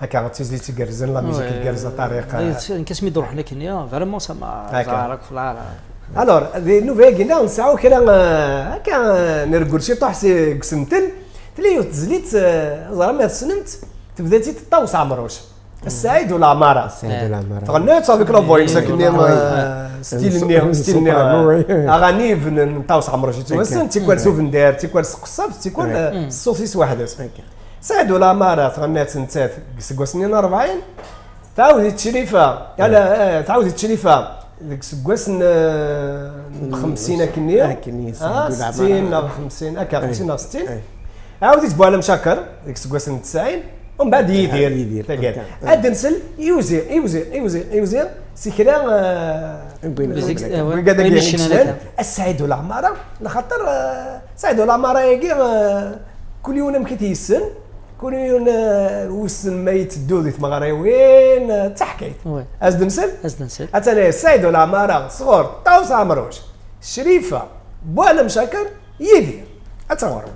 Akka, d tizlit igerrzen, la musique igerrez, a Ṭariq. Nekk asmi d-ruḥen akkenni, vraiment, ça m'a... Akka. Ẓer akk flara. Alors, di nnuba-agi-nneɣ nesɛa kra, eh, akka, eh, nreggel ciṭuḥ seg usentel. Tella yiwet tezlit, eh, ẓer ma tessnem-tt, tebda-tt-id Ṭawes Ɛemruc. Ssaɛid Ulamara. Ssaɛid Ulamara. Tɣenna-tt avec la voix, akkenni, eh, style-nni, style-nni, eh, aɣanib n Ṭawes Ɛemruc yettwassen, tikwal s ubendar, tikwal s tqeṣṣabt, tikwal, eh, s ṣṣut-is weḥd-s. Saɛid Ulamara tɣenna-tt nettat deg iseggasen-nni n rebɛin, tɛawed-itt Crifa, ala, eh, tɛawed-itt Crifa deg iseggasen, eh, n xemsin akkenni, settin neɣ xemsin, akka, xemsin neɣ settin. Ɛawed-itt Buɛlam Caker deg iseggasen n tesɛin, u mbeɛd Yidir. Ad d-nsel i uziɣ, i uziɣ, i uziɣ, i uziɣ, si kra, eh, wigad-agi i yecnan, a Ssaɛid Ulamara, lxaṭer, eh, Ssaɛid Ulamara-agi, eh, kul yiwen amek i t-yessen, kul yiwen, eh, wissen ma yetteddu di tmeɣriwin, eh, d taḥkayt. Ad s-d-nsel? Atan Ssaɛid Ulamara sɣur Ṭawes Ɛemruc, Crifa, Buɛlam Caker, Yidir. Ad taɣurem.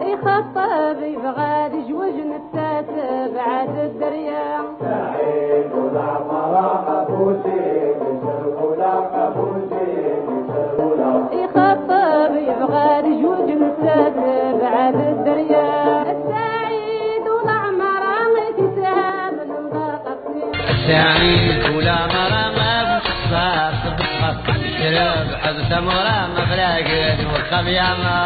Ixeṭṭeb yebɣa ad yezweǧ nettat tebɛed dderya. Ixeṭṭeb yebɣa ad yezweǧ nettat tebɛed dderya. Saɛid Ulamara i t-isɛamlen d aqerṭi. Saɛid Ulamara a bu tqeṣṣer tbexxer, yecreb ḥed tamura afrag n wexxam yama.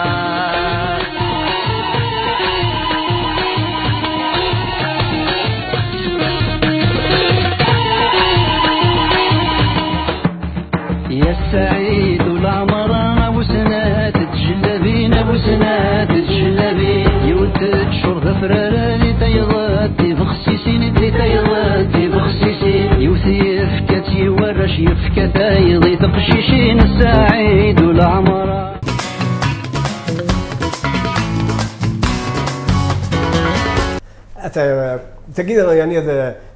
Ya Saɛid Ulamara, a bu snat tjellabin, a bu snat tjellabin. Yiwet teččur d afraran, i tayeḍ tibexsisin, i tayeḍ tibexsisin. Yiwet yefka-tt i warrac, yefka tayeḍ i teqcicin, Saɛid Ulamara. Ata, tagi, yani, ad,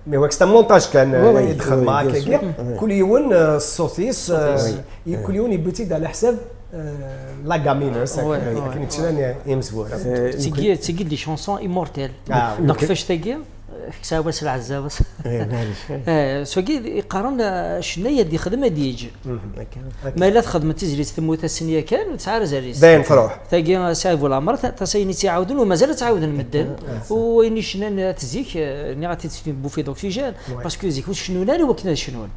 mais ouais, c'est un montage kan, ouais, ouais, i d-xedmeɣ akkagi. Kul yiwen, euh, ṣṣut-is, euh, kul yiwen yewwi-tt-id ɛla ḥsab, euh, la gamme-ines, akken ttcennun yimezwura. Tigi, tigi des chansons immortelles. Ah, oui. Donc, kfec tagi, euh, ksawa s lɛezza. Eh, s wagi iqqaren, eh, ccna ad yexdem ad yeǧ. Ma yella txedmeḍ tizlit temmut ass-nni yakan, ur tesɛi ara azal-is. Dayen truḥ. Tagi, eh, Saɛid Bulamar, ta-, tasa ayen i tt-iɛawden u mazal ad tt-ɛawden medden. U wayen i cnan, eh, zik, eh, nniɣ-at-id s une bouffée d'oxygène, parce que zik ur cennun ara i wakken ad cnun.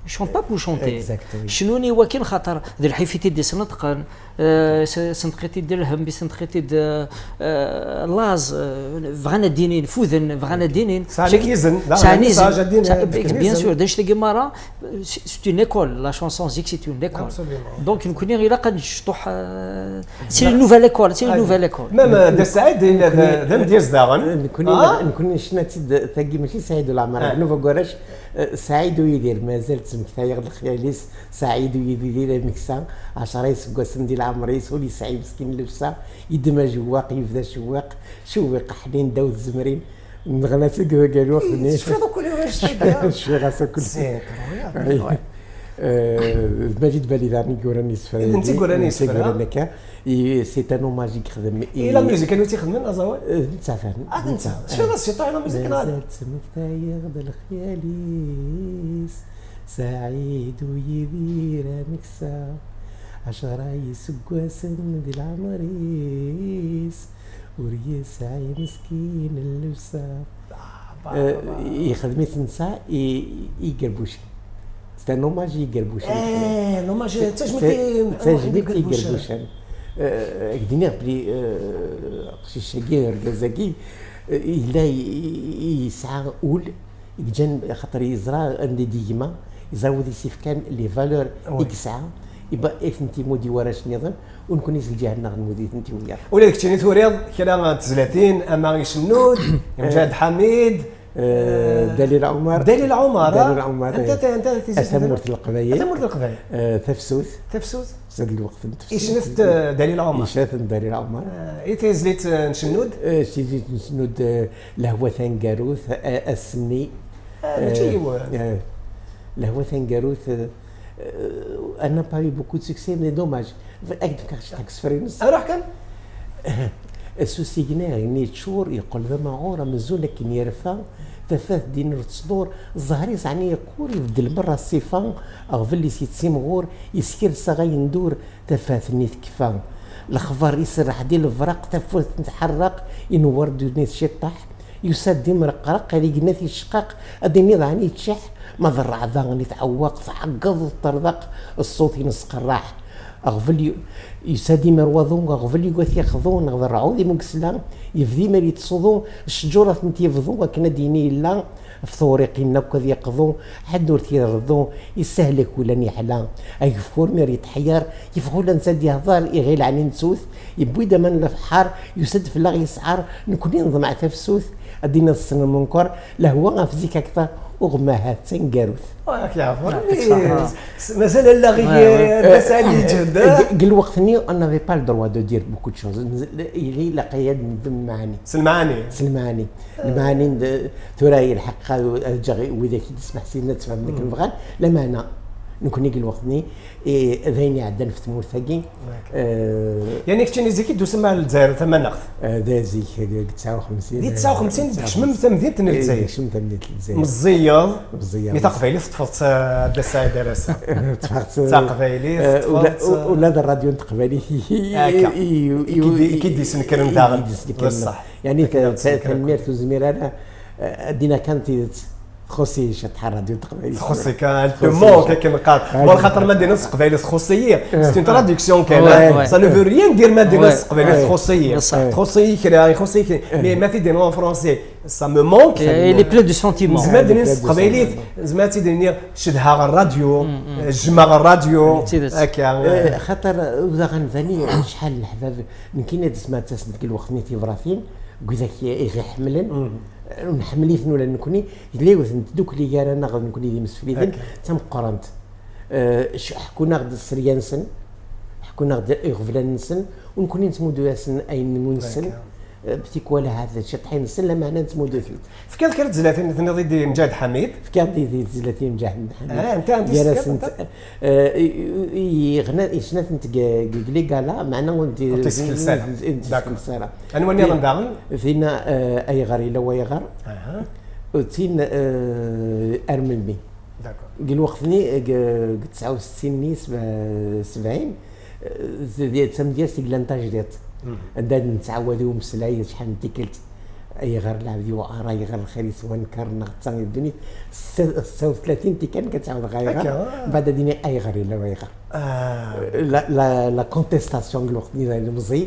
Chantent pas pour chanter. Exact, oui. Cnun i wakken, xaṭer d lḥif i t-id-isneṭqen, euh, s-, senṭeq-it-id lhem, bi senṭeq-it-id, euh, euh, laẓ, euh, bɣan ad d-inin, fuden, bɣan ad d-inin. Sɛan izen, d aɣ-, sɛan izen, message ad d-inin, sɛan, fken bien izen. Sûr, d anect-agi merra, c'est, c'est une école, la chanson zik, c'est une école. Absolument. Donc, nekkni ilaq ad nec-, euh, c'est une nouvelle école, c'est une nouvelle école. Même, euh, Dda Saɛid, d, d, d amedyaz daɣen. Nekkni, nekkni necna-tt-id tagi, mačči Saɛid Ulaɛmer, ah, Nova Gorac, euh, Saɛid U Yidir, mazal ttmektayeɣ-d lexyal-is, Saɛid U Yidir ameksa, ɛecra iseggasen di leɛmer-is, ur yesɛi meskin llebsa, yeddem ajewwaq, yebda cewwiq, cewwiq ḥnin ddaw tzemrin, neɣna-tt deg, deg lweqt-nni. Tecfiḍ akk ulac tagi? Cfiɣ-as akk. C'est incroyable. Oui. Euh, d Majid Bali daɣen i yuran isefra-agi. D netta i yuran isefra. D netta i yuran akka. I, c'est un hommage i yexdem i, i la musique, anwa i tt-ixedmen, aẓawan? Euh, d netta kan. Ah, d netta. Tecfiḍ-as ciṭuḥ i la musique, neɣ? Mazal ttmektayeɣ-d lexyal-is, Saɛid U Yidir ameksa, ɛecra iseggasen di leɛmer-is, ur yesɛi meskin llebsa. Ah, bah, euh, bah. Yexdem-it netta i, i Igerbucen. C'est un hommage i Igerbucen. Eh, un hommage, c'est, d tajmilt i, d tajmilt i Igerbucen. Euh, ak d-iniɣ belli, euh, aqcic-agi, argaz-agi, euh, yella i, i, yesɛa ul, i yeǧǧan, xaṭer yeẓra anda i d-yegma, yeẓra wid i s-ifkan les valeurs i yesɛa, iba-, i tent-imudd i warrac nniḍen, u nekkni s lǧiha-nneɣ nmudd-itent i wiyaḍ. Ula d keččini turiḍ kra n tezlatin, ama icennu-d, Mǧahed Ḥamid, euh, Dalil Ɛumar. Dalil Ɛumar, ah? Dalil Ɛumar, anta, eh. Anta, anta tizi? A Tamurt n Leqbayel. A Tamurt n Leqbayel. Euh, Tafsut. Tafsut. Zad lweqt n Tafsut. Icennu-t, euh, Dalil Ɛumar. Icennu-t Dalil Ɛumar. Euh, i tezlit, euh, n cennu-d? Euh, tizlit n cennu-d, euh, Lehwa taneggarut, euh, Ass-nni. Ah, mačči yiwet. Euh, Lehwa taneggarut, euh, euh, elle n'a pas eu beaucoup de succès, mais dommage. Ad k-d-fkeɣ ciṭ n yisefra-ines. Aruḥ kan. S usigna-nni yeččur, yeqqel d amaɣur, amzun akken yerfa, tafat din ur tettḍur, zzher-is ɛni yeqqur, ibeddel merra ṣṣifa, aɣbel-is yettimɣur, yeskers aɣayendur, tafat-nni tekfa. Lexbar iserreḥ di lebraq, tafat tḥerraq, inewwer ddunit ciṭṭaḥ, yusa-d d imreqraq, ar igenni ad t-icqaq, ad d-iniḍ ɛni yeččeḥ, ma d rreɛda nitɛewwaq, tɛeggeḍ teṭṭerḍeq, ṣṣut-ines qerraḥ. Aɣbel yu-, yusa-d imar waḍu, aɣbel yugi ad t-yexḍu, neɣ d rrɛud imu yesla, yebda imar yettṣuḍu, ccǧur ad tent-yebḍu, akken ad d-yini yella, ɣef tewriqin akk ad yeqḍu, ḥedd ur t-ireḍḍu, yessahlak ula n yeḥla. Ageffur mi ara yetḥeyyeṛ, yeffeɣ ula netta ad yehḍeṛ, iɣil ɛni nettut, yewwi-d aman n lefḥer, yusa-d fell-aɣ yesɛer, nekkni neḍmeɛ tafsut, ad d-iniḍ ssnen menkeṛ, lehwa ɣef zik akteṛ, uɣemma ahat d taneggarut. Ur ak-yeɛfer. Mazal allaɣ-ik, ouais, ouais, d asaɛid yeǧhed, euh, ah? Deg, deg lweqt-nni, on n'avait pas le droit de dire beaucoup de choses. Yili ilaq-iyi ad neddem lmeɛani. S lmeɛani. S lmeɛani. Lmeɛani n d-, tura yelḥeq ad, ad ǧǧeɣ i widak i d-ismeḥsinen ad tfehmen akken bɣan. Lameɛna, nekkni deg lweqt-nni, eh, d ayen iɛeddan ɣef tmurt-agi. Eh, yani keččini zik i d-tusam ar Lezzayer tamaneɣt? Eh, d zik, deg tesɛa u xemsin. Di tesɛa u xemsin, eh, d-tkecmem tamdint n Lezzayer. Eh, d-tkecmem tamdint n Lezzayer. Meẓẓiyeḍ. Meẓẓiyeḍ. Mi taqbaylit teṭṭfeḍ-tt, eh, a Dda Saɛid ar ass-a. Ṭṭfeɣ-tt, eh, taqbaylit, eh, ula, teṭṭfeḍ-tt, eh, ula d rradyu n teqbaylit i, i, akka, i, i, i k-id-, i k-id-isnekren daɣen. I k-id-isnekren. D ṣṣeḥ. Yani, akken ta-, ta-, tanemmirt ur zmireɣ ara, eh, ad d-iniɣ kan tidet. Txuṣ-iyi ciṭ rradyu n teqbaylit. Txuṣ-ik, ah, elle te manque, akken qqar. Wala xaṭer ma d-iniḍ s teqbaylit txuṣ-iyi, c'est une traduction kan. Ouais, ouais. Ça ne veut rien dire ma d-iniḍ s teqbaylit txuṣ-iyi. Txuṣ-iyi kra, ixuṣ-iyi kra. Mais ma t-id-iniḍ en français, ça me manque. Il est plein de sentiments. Nezmer ad d-iniḍ s teqbaylit, nezmer ad t-id-iniḍ cedhaɣ rradyu, jjmeɣ rradyu. Akka. Eh, xaṭer, eh, daɣen bani, acḥal n leḥbab, nekkini ad isma ttasen deg lweqt-nni tibratin, deg widak i, i ɣ-iḥemmlen. Ur nḥemmel-iten ula d nekkni, yella yiwet n tdukli gar-aneɣ d nekkni d imsefliden, d tameqqrant. Eh, ḥekkun-aɣ-d sserya-nsen, ḥekkun-aɣ-d iɣeblan-nsen, u nekkni nettmuddu-asen ayen n wul-nsen. Eh, tikwal ahat d ciṭḥin-nsen, lameɛna nettmuddu-t-id. Tefkiḍ kra n tezlatin i tenniḍ i d-, i Mǧahed Ḥamid? Fkiɣ-d i, i tezlatin i Mǧahed Ḥamid. Ah, anta, anta i tefkiḍ, anta? Eh, i, i, i, yeɣna-, yecna-tent deg, deg, deg les galas, meɛna ur tent-, ur tent-isekles ara. D'accord. Anwa nniḍen daɣen? Dinna, eh, ayɣer yella wayɣer. Aha. U tin, eh, ar melmi. D'accord. Deg lweqt-nni, deg, deg tesɛa u settin-nni, seba-, sebɛin, eh, d, d tamedyazt i yellan tajdiṭ. Anda nettɛawad i umeslay acḥal n tikkelt. Ayɣer lɛebd yewɛer, ayɣer lxir yettwanker, neɣ d ta i ddunit. Ssa u tlatin tikan kan ad ɛawdeɣ ayɣer, mbeɛd ad iniɣ ayɣer yella wayɣer. Ah. La, la, la contestation deg lweqt-nni d ilemẓi,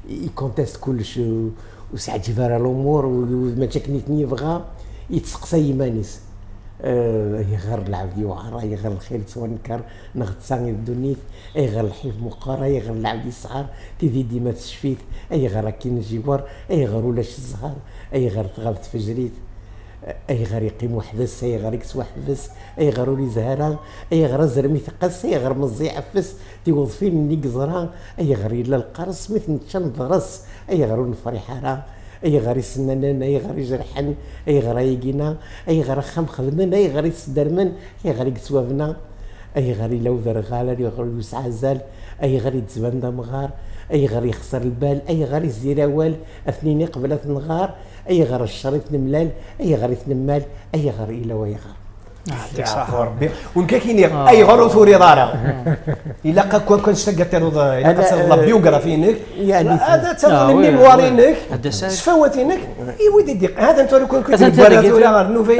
i conteste kullec, ur s-ɛǧib ara lumuṛ, u, u mačči akken i ten-yebɣa, yettseqsay iman-is. Eh, ayɣer lɛebd yewɛer, ayɣer lxir yettwanker, neɣ d ta i ddunit, ayɣer lḥif meqqer, ayɣer lɛebd yesɛer, tidi dima tecfit, ayɣer akken jiwer, ayɣer ulac zzher, ayɣer tɣab tfejrit, ayɣer yeqqim weḥd-s, ayɣer i yettwaḥbes, ayɣer ur yezhi ara, ayɣer azrem iteqqes, ayɣer meẓẓi iɛeffes, tiweḍfin-nni yeẓra, ayɣer yella lqers mi t-nečča neḍres, ayɣer ur nefriḥ ara, ayɣer isennanen, ayɣer ijerḥen, ayɣer ayagina, ayɣer axxam xedmen, ayɣer isdermen, ayɣer i yettwabna, ayɣer yella uderɣal, ayɣer ur yesɛi azal, ayɣer yettban d amɣar, ayɣer yexser lbal, ayɣer izdir awal, ad t-nini qbel ad t-nɣar, ayɣer ccer i t-nemlal, ayɣer i t-nemmal, ayɣer yella wayɣer. Ah, yɛfu Rebbi. Win kan iniɣ, ayɣer ur turiḍ ara? Ilaq akk, akk annect-agi ad taruḍ, ilaq ad taruḍ la biographie-inek, ad taruḍ les mémoires-inek, ccfawat-inek, i wid i d-iq-, hatan tura, kul, kul atan tura, tura,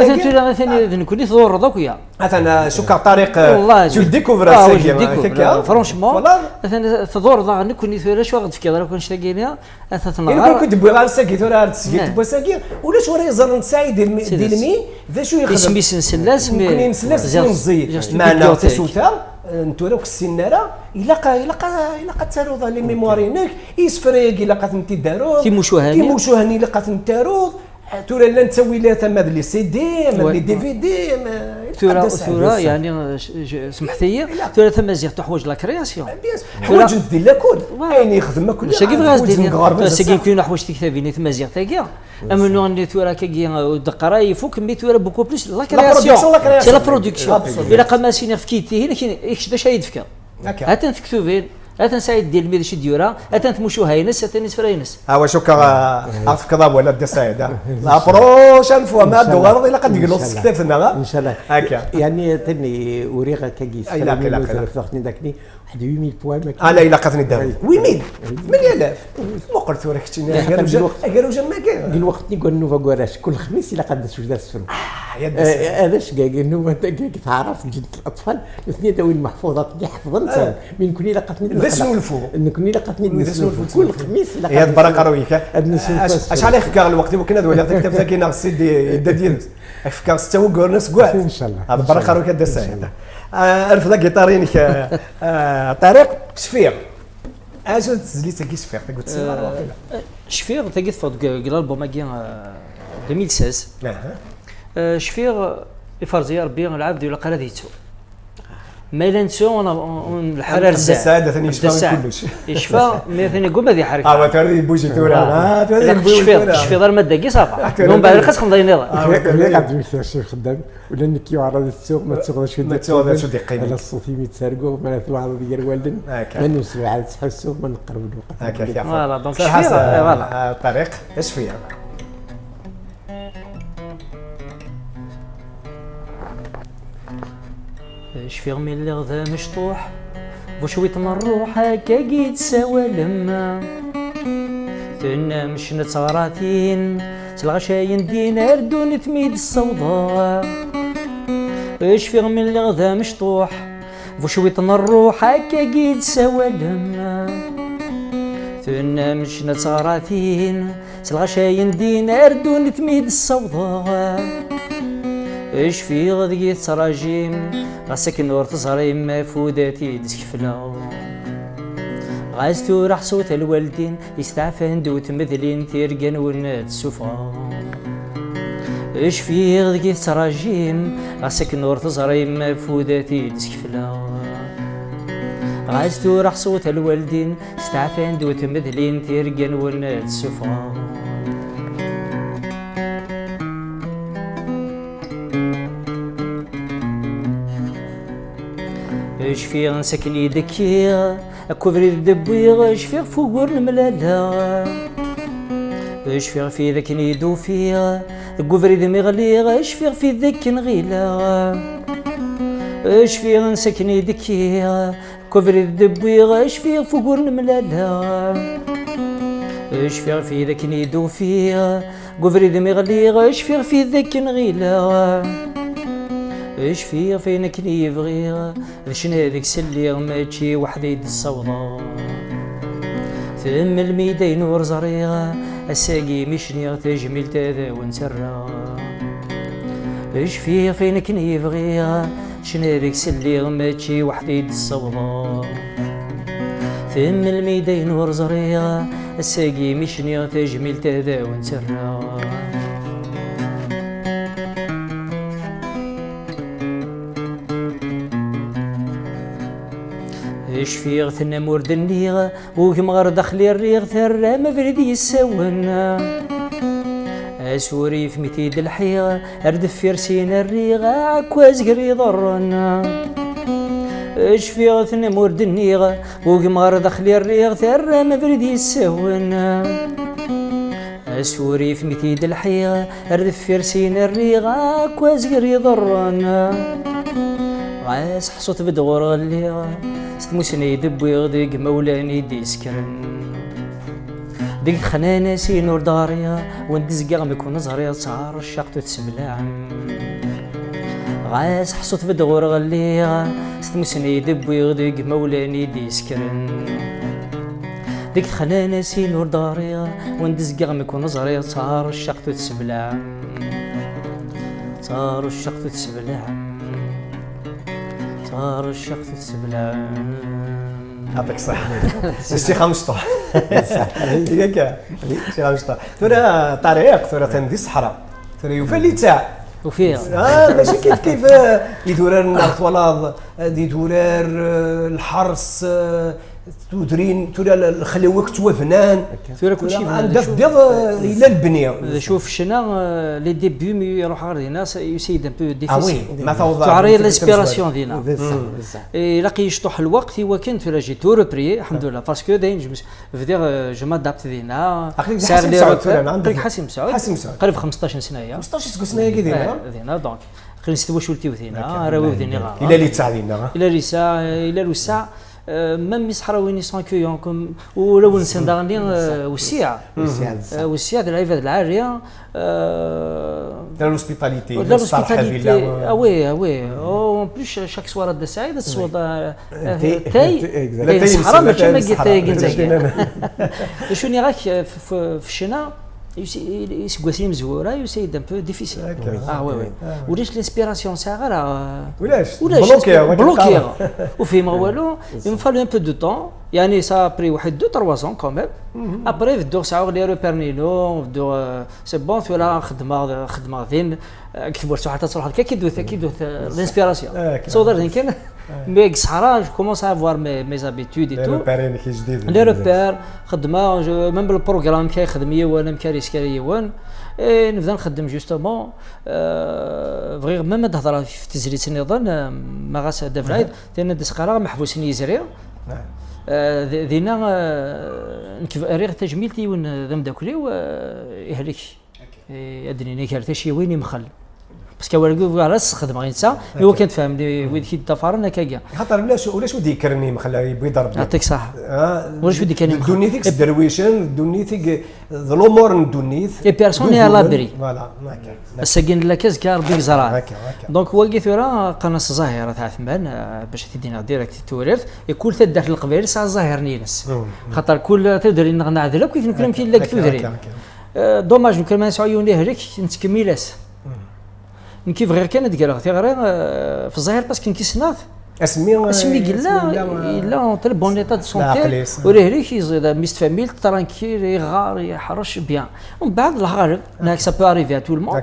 atan tura, atan d nekkni tḍurreḍ akk, ya. Atan, ah, cukkeɣ Ṭariq, ah, tu le découvres ass-agi, ah, je le découvre, ah, franchement, atan tḍurreḍ-aɣ nekkni tura, acu aɣ-d-tefkiḍ ara akk annect-agi-nni? Ata tnehar. Ilaq ur k-id-wwiɣ ara sagi tura ar tesgi n wass-agi, ulac wara yeẓran Saɛid Dilmi d acu yexdem. Isem-is nsell-as, nekkni nsell-as s timẓi. Meɛna tasuta, eh, n tura ur k-ssinen ara, ilaq, ilaq, ilaq ad taruḍ les mémoires-inek, isefra-agi ilaq ad tent-id-taruḍ, timucuha-nni. Timucuha-nni ilaq ad tent-taruḍ, eh, tura llan ttawilat ama d les C D, ama d les D V D, ama tura, tura, yeɛni, eh, j-, j-, semḥet-iyi, tura tamaziɣt tuḥwaǧ la création. Ḥwaǧent di lakul. Ayen yexdem akk. Sagi bɣiɣ ad d-iniɣ, sagi nekni neḥwaǧ tiktabin i tmaziɣt-agi. Amennuɣ-nni tura akkagi, ur d-qqar ara ifuk, mi tura beaucoup plus la création. C'est la production. Ilaq-am ad as-iniɣ efk-iyi-d tihin, kečč d acu ara yi-d-tefkeḍ? Atan tektubin, atan Saɛid Dilmi d acu i d-yura, atan tmucuha-ines, atan isefra-ines. Awa, cukkeɣ, ah, ad tefkeḍ awal a Dda Saɛid, ah. La prochaine fois, ma d-tuɣaleḍ, ilaq ad d-tegluḍ s tektabt-nneɣ, ah. Inchallah. Akka. Yeɛni, atan uriɣ akkagi isefra-nni, ur tefkeḍ-ten-id akkenni. Waḥed huit mille poèmes. Ala, ilaq ad ten-id-taruḍ. Huit mille? Mil alaf? Muqel tura keččini, agerruj am wagi. Deg lweqt-nni n wannuba n warrac, kul xmis ilaq ad d-tecbed asefru. Ah, ya d-, eh, arrac deg nnuba n taɛrabt, ǧǧet l-aṭfal, nutni ad awin lmeḥfuḍat-nni ḥefḍen-tt, mi nekkni ilaq ad ten-id-nexleq. D asnulfu. Nekkni ilaq ad ten-id-nesnulfu. Kul xmis ilaq ad nesnulfu. Ad nesnulfu asefru. Acḥal i fkiɣ lweqt i wakken ad waliɣ taktabt-agi neɣ s-, yedda-d yid-s? Ad fkeɣ setta wugguren aseggas. Inchallah. Ad berraq ɣer-k a Dda Saɛid. Ah, rfed agiṭar-inek, ah, ah, Ṭariq, cfiɣ. Acu d tezlit-agi cfiɣ, tagut simar, waqila. Eh, cfiɣ, tagi teffeɣ deg, deg l'album-agi, eh, deux mille seize. Aha. Eh, cfiɣ, iferẓ-iyi Rebbi, lɛebd ilaq ara ad yettu. Ma yella nettu, ur n-, ur n-, lḥal ar zdat. Sɛid atan yecfa i kullec. Yecfa, mi atan yegguma ad iḥerrek. Ah, wa tura yebbuji tura. Ah, tura yebbuji tura. Tecfiḍ, tecfiḍ arma d dagi, ça va. Ah, tura. Mbeɛd ilaq ad txedmeḍ ayen nniḍen. Ah, wa tura. Ilaq ad d-mmektiɣ cci ixeddam. Ula d nekk yuɛer ad ttuɣ, ma ttuɣ d acu d-iqqimen. Ma ttuɣ d acu d-iqqimen. Ala ṣṣut-im i ttarguɣ, ma tuɛreḍ gar wallen. Akka. Ma nemsebɛad ttḥussuɣ, ma neqreb lewqat. Akka, akka. Voilà, donc cfiɣ, eh, voilà. Ah, Ṭariq, acu cfiɣ? Cfiɣ mi lliɣ d amecṭuḥ, bu cwiṭ n rruḥ akkagi d-tessawalem. Tennam ccna d teɣratin, s lɣacayen din ar ddunit mi d-tessawḍeɣ. Cfiɣ mi lliɣ d amecṭuḥ, bu cwiṭ n rruḥ akkagi d-tessawalem. Tennam ccna d teɣratin, s lɣacayen din ar ddunit mi d-ssawḍeɣ. Cfiɣ deg-i tettrajim, ɣas akken ur teẓrim afud ad t-id-skefleɣ. Ɣas tura ḥṣut a lwaldin, isteɛfan-d ur tmedlin tirga-nwen ad d-ssufɣeɣ. Cfiɣ deg-i tettrajim, ɣas akken ur teẓrim afud ad t-id-skefleɣ. Ɣas tura ḥṣut a lwaldin, steɛfan-d ur tmedlin tirga-nwen ad d-ssufɣeɣ. Cfiɣ ansa akken i d-kkiɣ, akk ubrid d-wwiɣ, cfiɣ f ugur nemlaleɣ. Cfiɣ f id akken i d-ufiɣ, deg ubrid mi ɣliɣ, cfiɣ f id akken ɣileɣ. Cfiɣ ansa akken i d-kkiɣ, deg ubrid d-wwiɣ, cfiɣ f ugur nemlaleɣ. Cfiɣ ɣef wid akken i d-ufiɣ, deg ubrid mi ɣliɣ, cfiɣ ɣef wid akken ɣileɣ. Cfiɣ ɣef wayen akken i bɣiɣ, d ccna deg-s lliɣ, mačči weḥd-i i d-ssawḍeɣ. Temmel mi d ayen ur ẓriɣ, ass-agi mi cniɣ tajmilt ad awen-tt-rreɣ. Cfiɣ ɣef wayen akken i bɣiɣ, d ccna deg-s lliɣ, mačči weḥd-i i d-ssawḍeɣ. Temmel mi d ayen ur ẓriɣ, ass-agi mi cniɣ tajmilt ad awen-tt-rreɣ. Cfiɣ tennam ur d-nniɣ, ugem ɣer daxel i rriɣ, terram abrid yessawen. Asurif mi t-id-lḥiɣ, ar deffir sin rriɣ, aɛekkaz gar iḍarren. Cfiɣ tennam ur d-nniɣ, ugem ɣer daxel i rriɣ, terram abrid yessawen. Asurif mi t-id-lḥiɣ, ar deffir sin rriɣ, aɛekkaz gar iḍarren. Ɣas ḥṣut bedɣur ɣelliɣ, s tmusni i d-wwiɣ deg imawlan i d-iskren. Deg texnanasin ur d-ɣriɣ, win d-zgiɣ mi ken-ẓriɣ, ttɛercaqt ur tesseblaɛem. Ɣas ḥṣut bedɣur ɣelliɣ, s tmusni i d-wwiɣ deg imawlan i d-iskren. Deg texnanasin ur d-ɣriɣ, win d-zgiɣ mi ken-ẓriɣ, ttɛercaqt ur tesseblaɛem. Ttɛercaqt ur tesseblaɛem. Ttɛercaqt ur tesseblaɛem. Yɛṭik ṣṣeḥḥa. Ssix amecṭuḥ. Yakka. Ssix amecṭuḥ. Tura Ṭariq, tura atan di ṣṣeḥra. Tura yufa littaɛ. Ufiɣ. Ah, mačči kif kif, eh, idurar-nneɣ twalaḍ, eh, d idurar, eh, lḥers, eh, tudrin, tura l-, lexliwa ttwabnan. Tura kulci yebna, anda d acu, teddiḍ, eh, yella lebni. D acu f ccna, eh, les débuts mi iruḥ ɣer dinna, c'est, c'est un peu difficile. Ah oui, ma tawḍeḍ. Tuɛer-iyi l'inspiration dinna. D ça, d ça. Et ilaq-iyi cṭuḥ lweqt i wakken tura j'ai tout repris, alḥemdulillah, parce que dayen je me suis, bdiɣ, euh, je m'adapte dinna. Aql-ik di Ḥasi Mesɛud tura, neɣ? Aql-ik Ḥasi Mesɛud. Ḥasi Mesɛud. Qrib xemseṭṭac n sna-ya. Xemseṭṭac iseggasen-agi dinna? Eh, dinna, donc. Aql-i s twacult-iw dinna, arraw-iw dinna. Ila littaɛ dinna, ha? Ila littaɛ, ila littaɛ, euh, même Iṣeḥrawiyen sont accueillants, comme, ur awen-nsan daɣen, euh, wessiɛ. Wessiɛ, euh, wessiɛ d lɛibad lɛali, euh, de l'hospitalité, de l'hospitalité. Ah oui, ah oui. Oh, en plus, chaque soir à Dessaï, ad tesweḍ, euh, euh, atay, atay, exact. Atay n Iṣeḥra, mačči am atay n Iṣeḥra. D acu nniɣ-ak, euh, f-, f-, f ccna, Yusi-, iseggasen imezwura, yusa-yi-d un peu difficile. Ah, ouais, ouais. Ulac l'inspiration, sɛiɣ ara. Ulac, ulac, bloqué, bloqué. Ur fhimeɣ walu. Il me fallut un peu de temps. Yani, ça a pris waḥed deux, trois ans quand même. Après, bedduɣ sɛiɣ les repères-inu, bedduɣ, euh, c'est bon, tura xedmeɣ, xedmeɣ din, euh, deg tmurt, ur ḥatta truḥeḍ, akka i d-tewwet, akka i d-tewwet, euh, l'inspiration. Sawḍer din kan. Mais deg ṣṣeḥra, je commence à avoir mes, mes habitudes et tout. Les repères-inek ijdiden. Les repères, xeddmeɣ, je, même le programme, amek ara yexdem yiwen, amek ara yesker yiwen. Et nebda nxeddem justement, euh, bɣiɣ même ad hedreɣ ɣef tezlit nniḍen, euh, ma ɣas Dda Belɛid, tin ad as-qqareɣ Meḥbus n Yizri. Euh, d-, dinna, euh, nekk rriɣ tajmilt i yiwen, euh, d ameddakel-iw, euh, ihlek. Eh, ad d-nini gar tacciwin imxel. Parce que awal-agi ur ara s-xedmeɣ i netta, i wakken ad tfehmen, eh, wid i k-id-ṭṭafaren akkagi. Xaṭer ulac, ulac ur d-yekkren imxel, yewwi-d Rebbi. Yɛṭik ṣṣeḥḥa. Ah, ulac ur d-yekkren imxel. Ddunit-ik s derwicen, ddunit-ik d lumuṛ n ddunit. Et personne n'est à l'abri. Voilà, akka. Ass-agi nella akka, azekka Rebbi yeẓra. Akka, akka. Donc, wagi tura, qqaren-as Ẓahir At Ɛetman, eh, bac ad t-id-iniɣ direct i Tewrirt, et kul taddart n Leqbayel tesɛa ẓẓahiren-ines. Xaṭer kul tudrin-nneɣ neɛdel akk, nekni amek yella deg tudrin. Akka, akka. Euh, dommage, lukan ma nesɛu yiwen ihlek, nettkemmil-as. Nekk bɣiɣ kan ad d-greɣ tiɣri, euh, f Ẓahir, parce que nekk ssneɣ-t. Asmi, asmi yella, yella en très bon état de santé, ur ihlek, iẓid, mi s tfamilt, tranquille, iɣer, iḥrec, bien. Umbeɛd, Allah ɣaleb, ça peut arriver à tout le monde.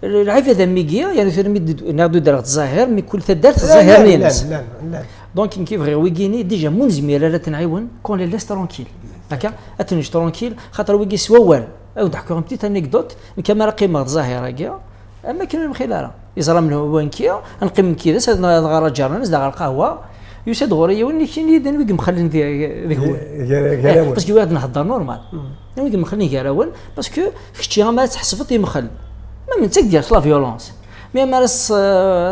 Lɛibad am wigi, yani tura mi d-, neɣ d-udreɣ d Ẓahir, mi kul taddart ẓahiren-ines. Donc, nekk bɣiɣ wigini, déjà, mu nezmir ara ad t-nɛiwen, qu'on les laisse tranquilles. Akka, ad t-neǧǧ tranquille, xaṭer wigi s wawal. Ad wen-d-ḥkuɣ une petite anecdote, nekk mi ara qqimeɣ d Ẓahir-agi, am akken ur nemxil ara. Yeẓra menhu wa nekki, ad neqqim nekki d-s, ad nɣer aǧernan, ad nɣer lqahwa. Yusa-d ɣur-i yiwen, nekk ini-d anwa i yemxellen di-, deg-wen. Gar-, gar-awen. Eh, parce que wiɣ ad nhedder normal. Anwa i yemxellen gar-awen, parce que kečči ama ad tḥesbeḍ imxel. Ma netta i d-yerr la violence. Mi ama ara s-,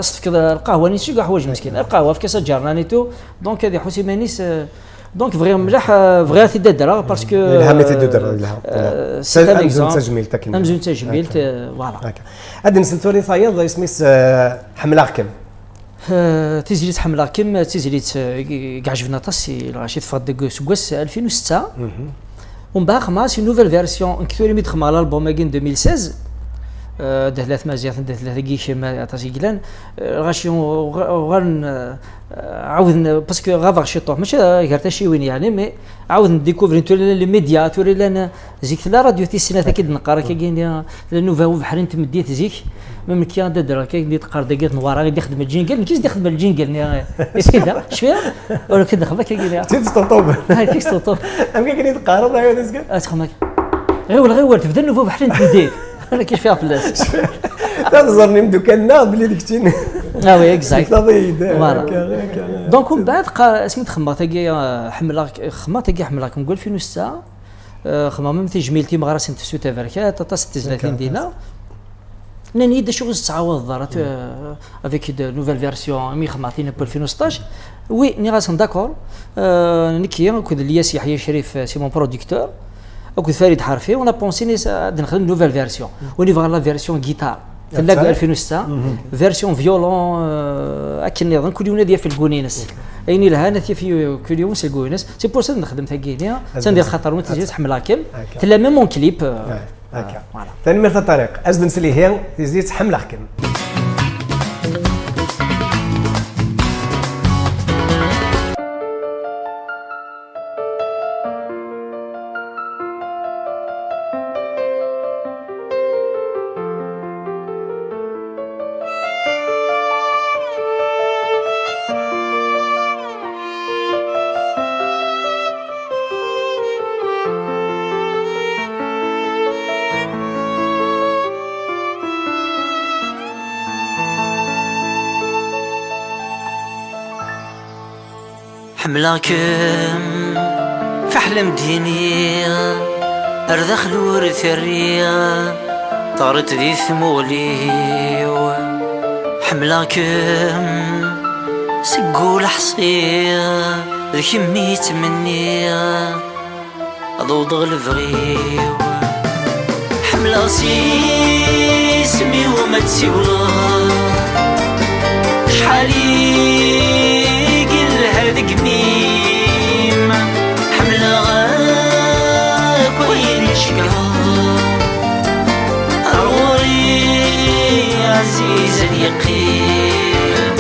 s-tefkeḍ lqahwa-nni, s-, uḥwaǧ meskin. Lqahwa, efk-as aǧernan et tout. Donc, ad iḥuss iman-is, euh, Donc bɣiɣ mliḥ, euh, bɣiɣ ad t-id-adreɣ parce que, yelha mi t-id-tudreḍ, yelha. Euh, c'est un exemple. Tajmilt akken. Amzun d tajmilt, euh, voilà. Ad nsel tura i tayeḍ isem-is, euh, Ḥemmleɣ-kem. Euh, tizlit Ḥemmleɣ-kem d tizlit, euh, i ɛejben aṭas, i lɣaci teffeɣ-d deg useggas alfin u setta. Umbeɛd xedmeɣ-as une nouvelle version, nekk tura mi d-xedmeɣ l'album-agi n deux mille seize, euh, Dehla tmaziɣt, Dehla-agi kemm, aṭas i yellan, euh, lɣaci uɣalen, euh, Euh, ɛawden, parce que ɣabeɣ ciṭuḥ, mačči gar tacciwin yeɛni, mais ɛawden découvrir tura llan les médias, tura llan zik tella radio tis snat akka i d-neqqar akka gini, la nouveau ubeḥri n tmeddit zik, même nekki ad d-ddreɣ akka gini teqqar dagi Nwara i d-ixdem lǧingel, nekki i s-d-ixdem lǧingel-nni, est-ce que da, cfiɣ, ur akka d-nexdem akka gini. Tis teṭṭuṭub. Amek akken i d-teqqareḍ, ɛawed azekka? Ad txedmeḍ. Ɣiwel, ɣiwel, tebda nouveau ubeḥri n tmeddit. Nekki cfiɣ fell-as. Taẓẓerni imdukal-nneɣ belli d keččini. Ah oui, exact. Tektaḍ-iyi-d. Voilà. Donc umbeɛd qa-, asmi d-xemmeɣ tagi, euh, ḥemmleɣ, xemmeɣ tagi ḥemmleɣ-kem deg alfin u setta, euh, xemmeɣ même tijmilt i meɣras n tefsut taberkat, aṭas n tezlatin dinna. Nnan-iyi-d acu ur tettɛawadeḍ ara, euh, avec de nouvelle version, imi xemmeɣ tin n alfin u seṭṭac. Oui, nniɣ-asen d'accord. Euh, nekki akked Lyas Yeḥya Crif, c'est mon producteur, akked Farid Ḥarfi, on a pensé ad nexdem nouvelle version. Win yebɣan la version guitare, tella deg alfin u setta, version violon, euh, akken nniḍen, kul yiwen ad yaf lgun-ines. Ayen yelhan ad t-yaf kul yiwen s lgun-ines. C'est pour ça ad nexdem tagi-nni, d tandi lxaṭer wi tizlit Ḥemmleɣ-kem. Tella même en clip, euh, Akka. Tanemmirt a Ṭariq. Ad d-nsel ihi tizlit Ḥemmleɣ-kem. Ḥemmleɣ-kem, faḥlem d-iniɣ, ar daxel ur terriɣ, terriḍ di tmuɣli-w. Ḥemmleɣ-kem, seg ul ḥṣiɣ, d kemm i ttmenniɣ, ad awḍeɣ lebɣi-w. Ḥemmleɣ s yisem-iw ma tsiwleḍ, acḥal i yelha deg imi-m. Ḥemmleɣ akk ayen i cekkreɣ, ar ɣur-i ɛziz ad yeqqim.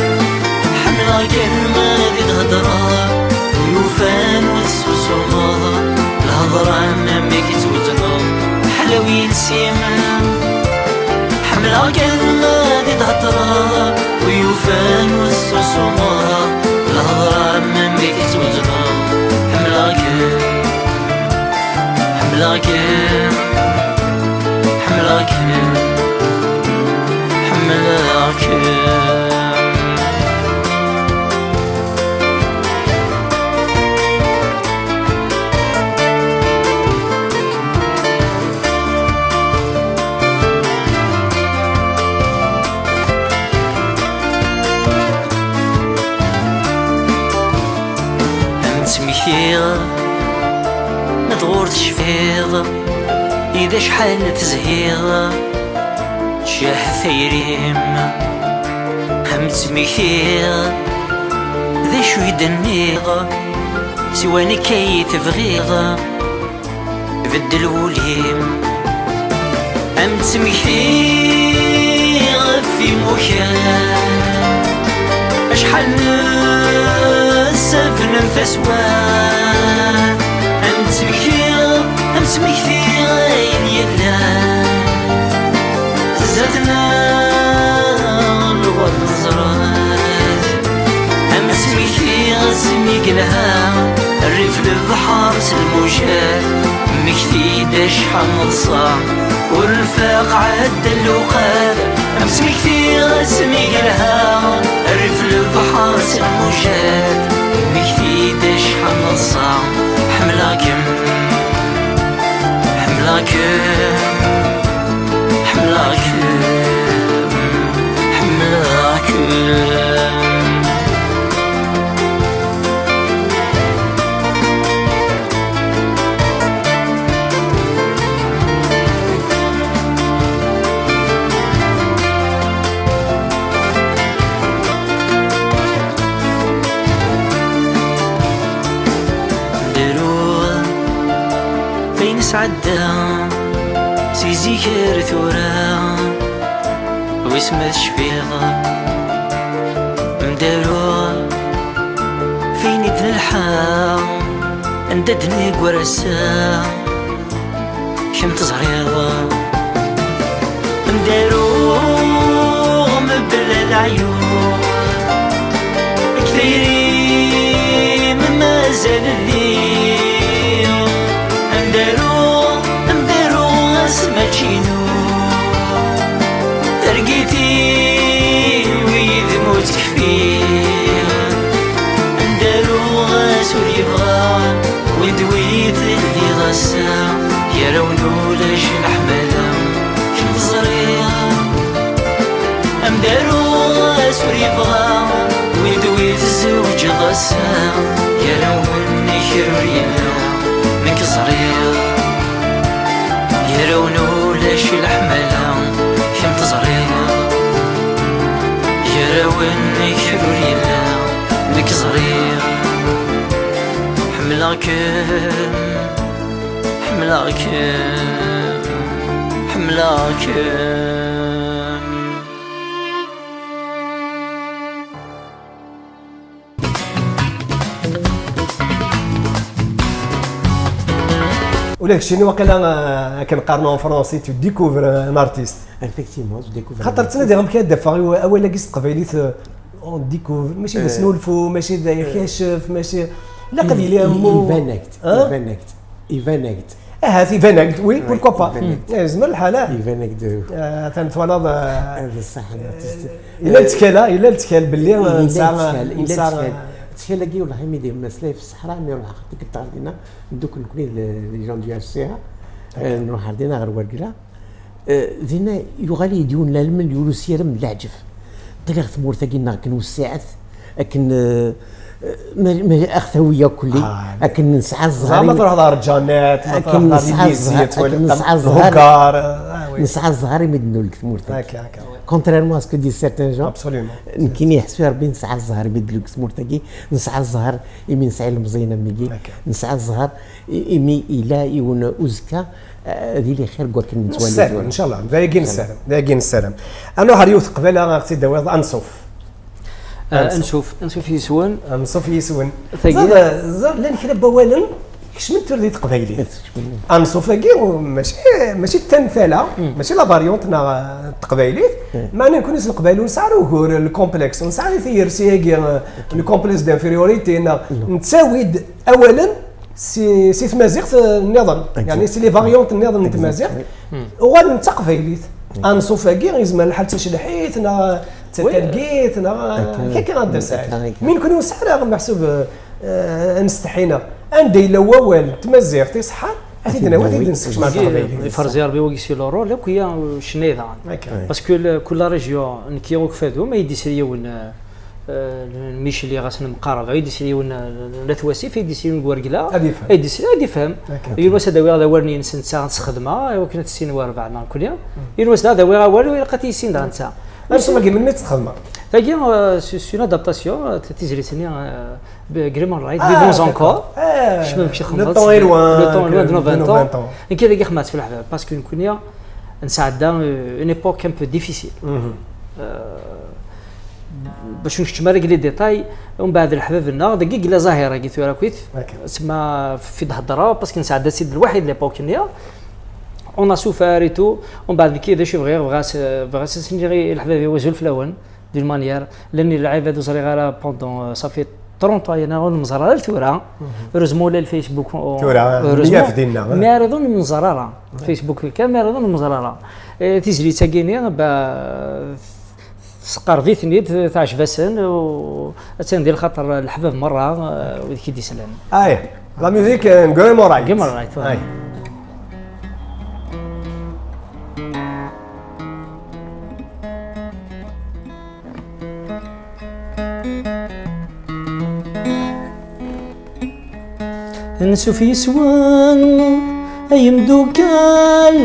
Ḥemmleɣ kan ma d i d-heddreɣ, yufan ur tessusumeḍ, lhedra am amek i tt-twezzneḍ, ḥlaw yiles-im. Ḥemmleɣ kan ma d i d-heddreɣ, ur yufan ur tessusumeḍ, lhedra am amek i tt-twezzneḍ. Ḥemmleɣ-kem, ḥemmleɣ-kem, ḥemmleɣ-kem, ḥemmleɣ-kem. Am ttmektiɣ, ma d ɣur tecfiḍ, i d acḥal tezhiḍ, tjaḥ tayri-m. Am ttmektiɣ, d acu i d-nniɣ, siwa nekk ay tebɣiḍ, beddel wul-im. Am ttmektiɣ ɣef imukan, acḥal nessafnen taswiɛt. Am ttmektiɣ, am ttmektiɣ ayen yellan, zdat-neɣ lwert neẓra-t. Am asmi kti asmi yelha, rrif lebḥer s lmujat, mmekti-d acḥal neḍsa, ur nfaq ɛedda lewqat. Am asmi kti asmi yelha, rrif lebḥer s lmujat, mmekti-d acḥal neḍsa. Ḥemmleɣ-kem, ḥemmleɣ-kem, ḥemmleɣ-kem, ḥemmleɣ-kem. Zik ar tura, wis ma tecfiḍ, mdaru, fini d nelḥa, anda d-neggar ass-a, kemm teẓriḍ. Mdaru, mebla leɛyub, deg tayri-m mazal lliɣ. Mdaru, mdaru, ass mačči inu. Targit-iw yid-m ur tekfi. Mdaru, ass ur yebɣa, wid wi telliḍ ass-a, gar-awen ulac leḥmala, kemm teẓriḍ. Amdaru, ass ur yebɣa, wid wi tzewǧeḍ ass-a, gar-awen kra ur yella, nekk ẓriɣ. Gar-awen ulac leḥmala, kemm teẓriḍ. Gar-awen kra ur yella, nekk ẓriɣ. Ḥemmleɣ-kem, ḥemmleɣ-kem, ḥemmleɣ-kem. Ula d keččini waqila, euh, akken qqaren en français, tu découvres un artiste. Effectivement, je découvre un artiste. Xaṭer ttnadiɣ amek ad d-afeɣ i awal-agi s teqbaylit, euh, on découvre, mačči d asnulfu, mačči d akacef, mačči, ilaq ad yili am... Iban-ak-d, iban-ak-d, iban-ak-d. Ahat iban-ak-d, oui, pourquoi pas. Iban-ak-d. Eh, yezmer lḥal, ah. Iban-ak-d. Ah, atan twalaḍ, ah, d ṣṣeḥ, yella lettkal, ah, yella lettkal belli, ah, nesɛa, yella lettkal. Lettkal-agi, wellah, imi d-yemmeslay f ṣṣeḥra, mi ruḥeɣ tikkelt ɣer dinna, nduk nekni d les gens du H C A, eh, nruḥ ɣer dinna, ɣer Wergla. Eh, dinna yuɣal-iyi-d yiwen n lalmel, yiwen usirem n leɛǧeb. Ṭṭiliɣ tmurt-agi-nneɣ akken wessiɛet, akken, eh, eh, ma, ma, aɣ tawi akk-lli, akken nesɛa ẓẓher, ma truḥeḍ ɣer Janet, ma truḥeḍ ɣer Ilizit, akken nesɛa ẓẓher, lhuggar, ah, oui, nesɛa ẓẓher imi d-nul deg tmurt-agi. Contrairement à ce que disent certains gens, nekkini yeḥseb Rebbi nesɛa ẓẓher imi d-nul deg tmurt-agi, nesɛa ẓẓher imi nesɛa ilemẓiyen am wigi, nesɛa ẓẓher i-, imi yella yiwen uzekka, eh, ad yili xir deg wakken nettwali tura. Ncallah, d ayagi nessaram, d ayagi nessaram. Ad nruḥ ɣer yiwet n teqbaylit, ad ɣ-tt-id-tawiḍ, anṣuf. Eh, anṣuf, anṣuf yis-wen. Anṣuf yis-wen. Tagi. Ẓer, ẓer, llan kra n wawalen kecmen tura di teqbaylit. Anṣuf-agi, mačči, mačči d tantala, mačči la variante neɣ, eh, n teqbaylit. Meɛna nekkni s leqbayel ur nesɛi ara ugur, le complexe, ur nesɛi ara tiyersi-agi, eh, le complexe d'infériorité, neɣ nettawi-d awalen si, si tmaziɣt, eh, nniḍen, yeɛni si les variantes nniḍen n tmaziɣt, uɣalen d taqbaylit. Anṣuf-agi yezmer lḥal d tacelḥit, neɣ d tatergit, neɣ, eh, akka, akka, a Dda Saɛid. Mi nekkni ur nesɛi ara meḥsub, eh, ad nesteḥi, neɣ anda yella wawal n tmaziɣt iṣeḥḥan, ad t-id-nawi, ad t-id-nessekcem ɣer teqbaylit. Iferzi Rebbi wagi si le rôle akk ya ccna daɣen. Parce que le, kul la région, nekki akk Fadum, ay d-isri yiwen, eh, eh, Micli ɣas nemqarab, ay d-isri yiwen, eh, n At Wasif, ay d-isri yiwen n Wergla, ay d-isri, ad ifhem. Yiwen wass ad awiɣ d awal-nni-ines netta ad t-sxedmeɣ, i wakken ad t-issinen warbaɛ neɣ nekkni. Yiwen wass ad awiɣ awal, ilaq ad t-yissin daɣ netta. Anṣuf-agi melmi i tt-txedmeḍ? Tagi, eh, c'est, c'est une adaptation, eh, tizlit-nni, eh, Grimman Wright, Vivons encore. Kecmem kecmem. Le temps est loin, le temps est loin de nos vingt ans. Nekk dagi xedmeɣ-tt f leḥbab, parce que nekkni nesɛedda, euh, une époque un peu difficile. Euh, bac ur nkeččem ara deg les détails, umbeɛd leḥbab-nneɣ, dagi yella Zahir-agi tura akkit. Tsemma fi d-hedreɣ, parce que nesɛedda-tt-id lwaḥid l'époque-nni. On a souffert et tout. Umbeɛd nekki d acu bɣiɣ, bɣiɣ as, bɣiɣ as ad s-iniɣ i leḥbab-iw azul fell-awen. D'une manière, llan lɛibad ur ẓriɣ ara pendant, euh, ça fait trente ans, yerna ur nemẓer ara tura. Heureusement, ula Facebook, tura, heureusement, mi ara iḍun ur nemẓer ara. Facebook kan, mi ara iḍun ur nemẓer ara. Eh, tizlit-agi-ni, ba, tesqerb-iten-id, teɛjeb-asen, u attan di lxaṭer leḥbab merra, eh, wid k-id-islan. Aye, la musique, euh, Grimman Wright. Grimman Wright, ouais. Aye. Ansuf yis-wen ay imdukal,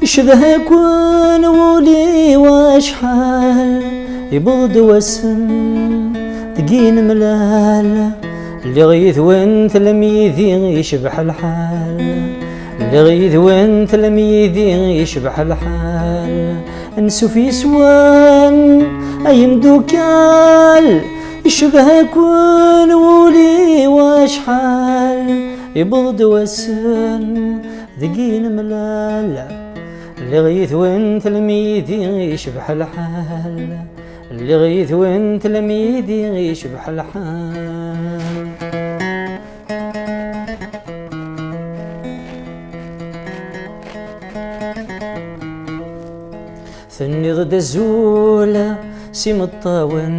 icedha-ken wul-iw acḥal. Yewweḍ-d wass-n deg i nemlal, lliɣ yid-wen tellam yid-i icbeḥ lḥal. Lliɣ yid-wen tellam yid-i, yecbeḥ lḥal. Ansuf yes-wen ay imdukal, icedha-ken wul-iw acḥal. Yewweḍ-d wass-n deg i nemlal. Lliɣ yid-wen tellam yid-i, yecbeḥ lḥal. Lliɣ yid-wen tellam yid-i, yecbeḥ lḥal. Tenniḍ-d azul s imeṭṭawen,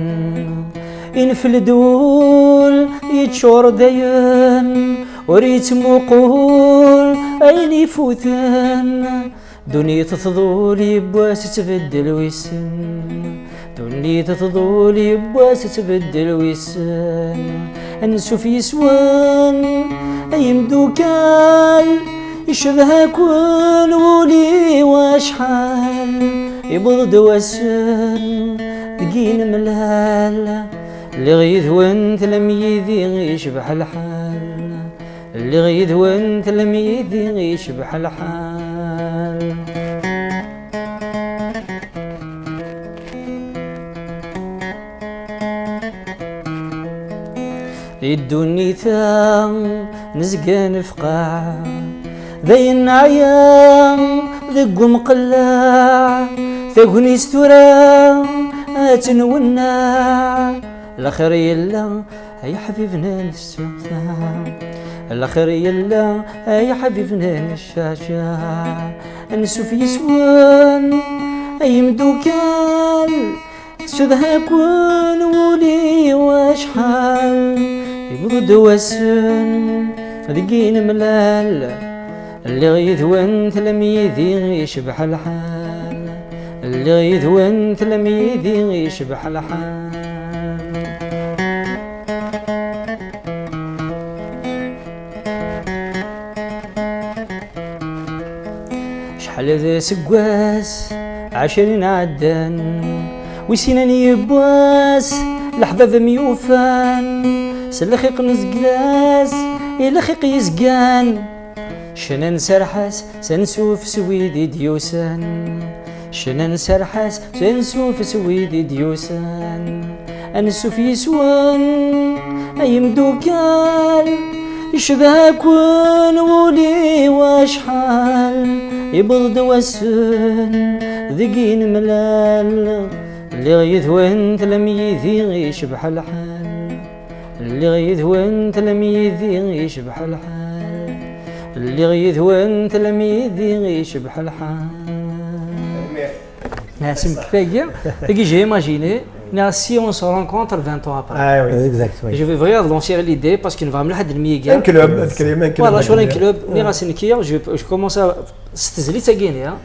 inefl-d wul yeččur dayen, ur yettmuqul ayen ifuten. Ddunit tḍul yiwwas tettbeddil wissen. Ddunit tḍul yiwwas tettbeddil wissen. Ansuf yes-wen ay imdukal, icedha-ken wul-iw acḥal. Yewweḍ-d wass-n deg i nemlal. Lliɣ yid-wen tellam yid-i, yecbeḥ lḥal. Lliɣ yid-wen tellam yid-i, yecbeḥ lḥal. Di ddunit-a nezga nefqeɛ, dayen neɛya deg umqelleɛ, tagnit tura ad tenwenneɛ. Lxir yella ay iḥbiben n ssebteɛ, lxir yella ay iḥbiben n cceɛceɛ. Ansuf yes-wen ay imdukal, cedha-ken wul-iw acḥal. Yewweḍ-d wass-n deg i nemlal. Lliɣ yid-wen tellam yid-i, yecbeḥ lḥal. Lliɣ yid-wen tellam yid-i, yecbeḥ lḥal. Acḥal d aseggas ɛecrin ɛeddan, wi s-inan yiwwas leḥbab myufan, s lxiq n uzeglas i lxiq yezgan. Ccna nserreḥ-as s ansuf s wid i d-yusan. Ccna nserreḥ-as s ansuf s wid i d-yusan. Ansuf yes-wen ay imdukal, icedha-ken wul-iw acḥal. Yewweḍ-d wass-n deg i nemlal. Lliɣ yid-wen tellam yid-i, yecbeḥ lḥal. Lliɣ yid-wen tellam yid-i, yecbeḥ lḥal. Lliɣ yid-wen tellam yid-i, yecbeḥ lḥal. Merci. Merci, tagi, tagi, j'ai imaginé, mais si on se rencontre vingt ans après. Ah oui. Exact, oui. Je vais vraiment lancer l'idée parce que nebɣa mliḥ ad nemyeger. Un club, ad créer un club. Voilà, je suis un club, mais c'est une, je, je commence à, c'est une idée, hein.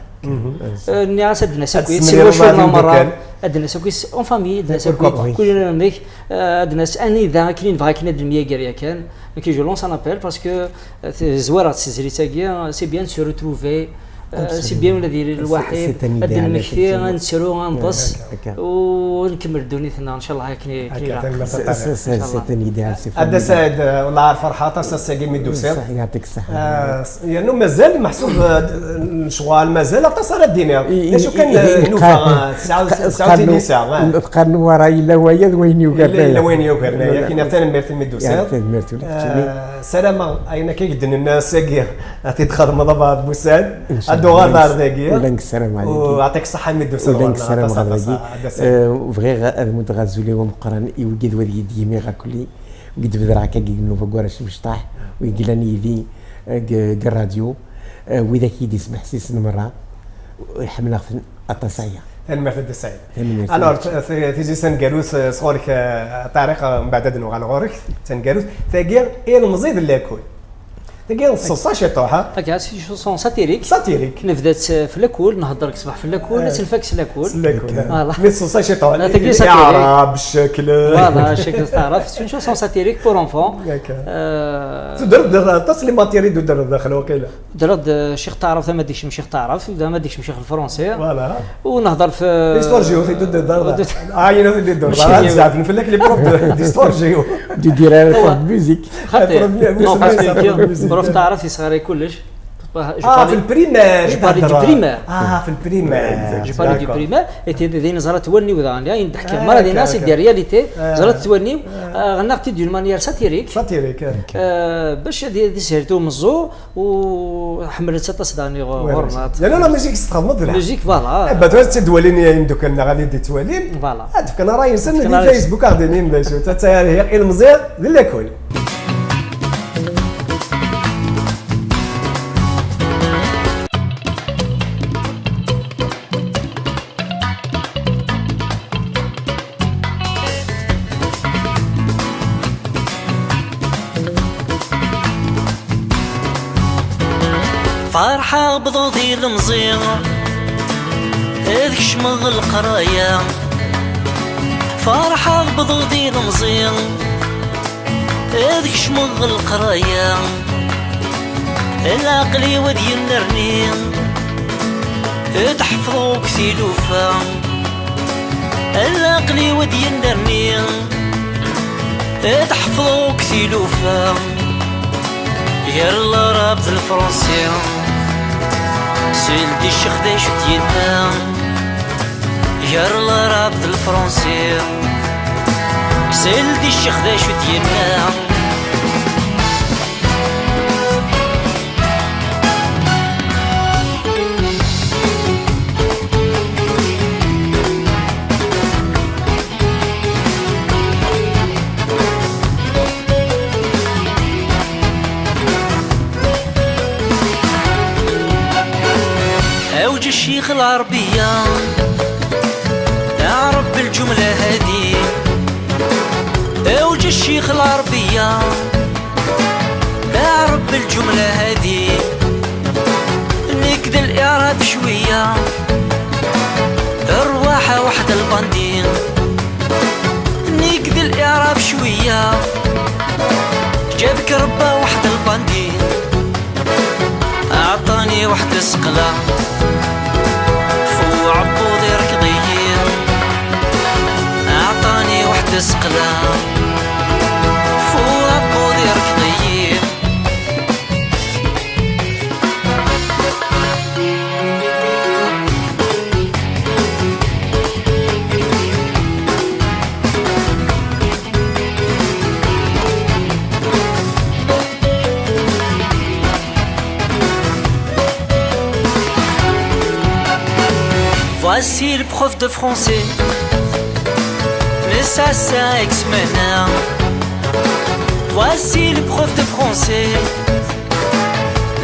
Euh, nniɣ-as ad d-nas akkit, si lwacul-nneɣ merra, ad d-nas akkit en famille, ad d-nas akkit, kul yiwen amek, euh, ad d-nas anida akken i nebɣa akken ad nemyager yakan. Donc, je lance un appel parce que, euh, tezwara tezlit-agi, euh, c'est bien de se retrouver, euh, c'est bien ula d yili lwaḥid, ad d-nemmekti, ad nettru, ad neḍs, u ad nkemmel ddunit-nneɣ, ncallah, akken i, akken i ilaq. C'est, c'est, c'est, c'est un idéal, c'est formidable. Adda Saɛid, euh, wellah ar ferḥeɣ aṭas ass-agi mi d-tusiḍ. Ṣṣeḥ, yeɛṭik ṣṣeḥḥa. Euh, Yernu mazal, meḥsub, eh, lecɣal, mazal aṭas ara d-tiniḍ. D acu kan, eh, nufa, eh, tesɛa, tesɛa tilisa, eh. Teqqar Newwara yella waya d wayen yugaren aya. Yella wayen yugaren aya. Akken tanemmirt imi d-tusiḍ. Tanemmirt ula d keččini. Eh, ssarameɣ ayen akka i d-nenna ass-agi, ad t-id-txedmeḍ a Busan. Ad d-uɣaleḍ ar dagi. Ula nekk ssarameɣ dagi. U yeɛṭik ṣṣeḥḥa imi d-tusiḍ. Ula nekk ssarameɣ dagi. Eh, bɣiɣ ad muddeɣ azul-iw ameqqran i wigad wad yi-d-yimi ɣer kulli. Deg tbedreɣ akka deg Nnuba Gwarac Mecṭaḥ, u yellan yid-i, eh, deg, deg rradyu, eh, widak i d-ismeḥsisen merra, ḥemmleɣ-ten aṭas aya. Tanemmirt a Dda Saɛid. Tanemmirt. Alors, t-, t-, tizi taneggarut, eh, sɣur-k, eh, a Ṭariq, eh, mbeɛd ad nuɣal ɣur-k, taneggarut. Tagi, ilemẓi d lakul. Tagi, teṣṣeṣṣa ciṭuḥ, ha? Akka, c'est une chanson satirique. Satirique. Nebda-tt, eh, f lakul, nhedder deg ṣṣbeḥ f lakul, ad tt-nfak s lakul. S lakul. Voilà. Mais teṣṣeṣṣa ciṭuḥ. Tagi satirique. Iɛrab, ccekl. Voilà, ccekl taɛrabt. C'est une chanson satirique pour enfants. D'accord. Euh, tudreḍ aṭas les matières i d-tudreḍ daxel, waqila. Tudreḍ, euh, ccix taɛrabt, ama d-ikcem ccix taɛrabt, ama d-ikcem ccix lefransi. Voilà. U nehder f... L'histoire géo, c'est tout de... Ah, il a fait des... Mačči d... Ad zeɛfen fell-ak les profs de, d'histoire géo. Du dire, prof de musique. Xaṭi. Prof de musique. Non, parce que prof taɛrabt yesɣaray kullec. Ah, في البريمير، je parlais du primaire. Ah, في البريمير. Je parlais du primaire. Et d ayen ẓrat wallen-iw daɣen, ayen d-ḥkiɣ mara dinna, c'est des réalités. Ẓrat wallen-iw, ɣennaɣ-t-id d'une manière satirique. Satirique. Bac ad yeshel i umeẓẓuɣ, u ḥemmlen-tt aṭas daɣen ɣur-neɣ. Lalla la musique s txedmeḍ d la. Musique, voilà. Eh ben, tura ad tt-id-walin yimeddukal-nneɣ ad iyi-d-ttwalin. Voilà. Ad d-fken ṛṛay-nsen di Facebook, ad d-inin d acu. Tatta ihi ilmeẓi d lakul. Ferḥeɣ bḍuḍ ilemẓi, ad kecmeɣ leqraya. Ferḥeɣ bḍuḍ ilemẓi, ad kecmeɣ leqraya. Lɛaql-iw ad yennerni, ad ḥefḍeɣ deg tilufa. Lɛaql-iw ad yennerni, ad ḥefḍeɣ deg tilufa. Gar larab d lefransi, sel-d i ccix d acu d-yenna. Gar larab d lefransi, sel-d i ccix d acu d-yenna. أوج الشيخ العربية، أعرب بالجملة هذه. أوج الشيخ العربية، أعرب بالجملة هذه. نقد الإعراب شوية، الرواحة واحد الباندين. نقد الإعراب شوية، جابك ربا واحد الباندين. عطاني واحد السقلة، فو عبودي ركضيين. عطاني واحد السقلة، فو عبودي ركضيين. Voici le prof de français. Mais ça, c'est un X-Men, hein. Voici le prof de français.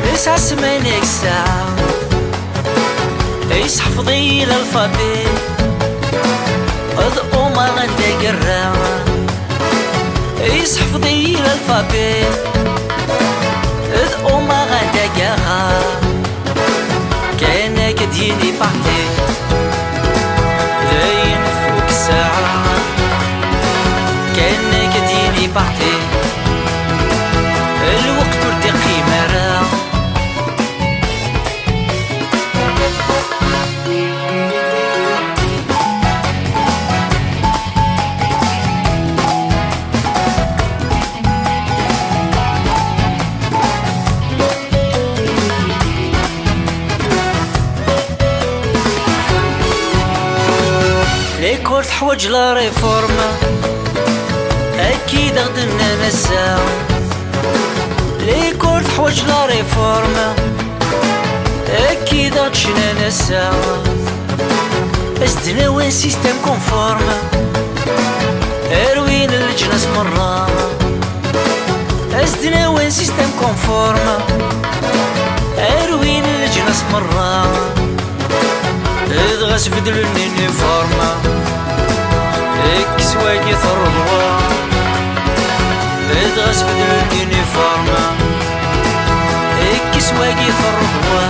Mais ça, c'est un X, hein. Yesseḥfeḍ-iyi l'alphabet, d Omar anda yerra. Yesseḥfeḍ-iyi l'alphabet, d Omar anda yerra. Kan akka d-yini parti, dayen tfuk ssaɛa. Kan akka d-yini parti, lweqt ur d-iqqim ara. L'école teḥwaǧ la réforme, akka i d aɣ-d-nnan ass-a. L'école teḥwaǧ la réforme, akka i d aɣ-d-cnan ass-a. As-d-nawi un système conforme, ar win n leǧnas merra. As-d-nawi un système conforme, ar win n leǧnas merra. Dɣa sbedlen l'uniforme, kkes wagi terreḍ wa. Dɣa sbedlen l'uniforme, kkes wagi terreḍ wa.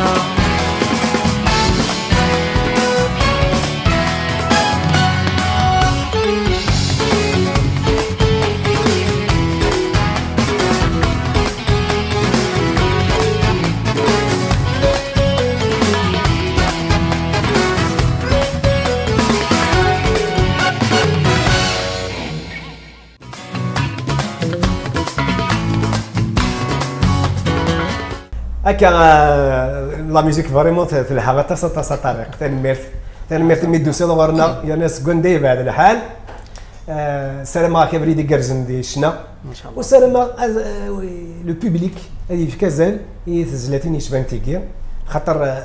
Akka, euh, la musique vraiment t- telha aṭas, aṭas a Ṭariq. Tanemmirt. Tanemmirt imi d-tusiḍ ɣur-neɣ, yerna seg wanda yebɛed lḥal. Euh, ssarameɣ-ak abrid igerrzen di ccna. Inchallah. U ssarameɣ ad, euh, le public ad yefk azal i tezlatin yecban tigi, xaṭer, euh,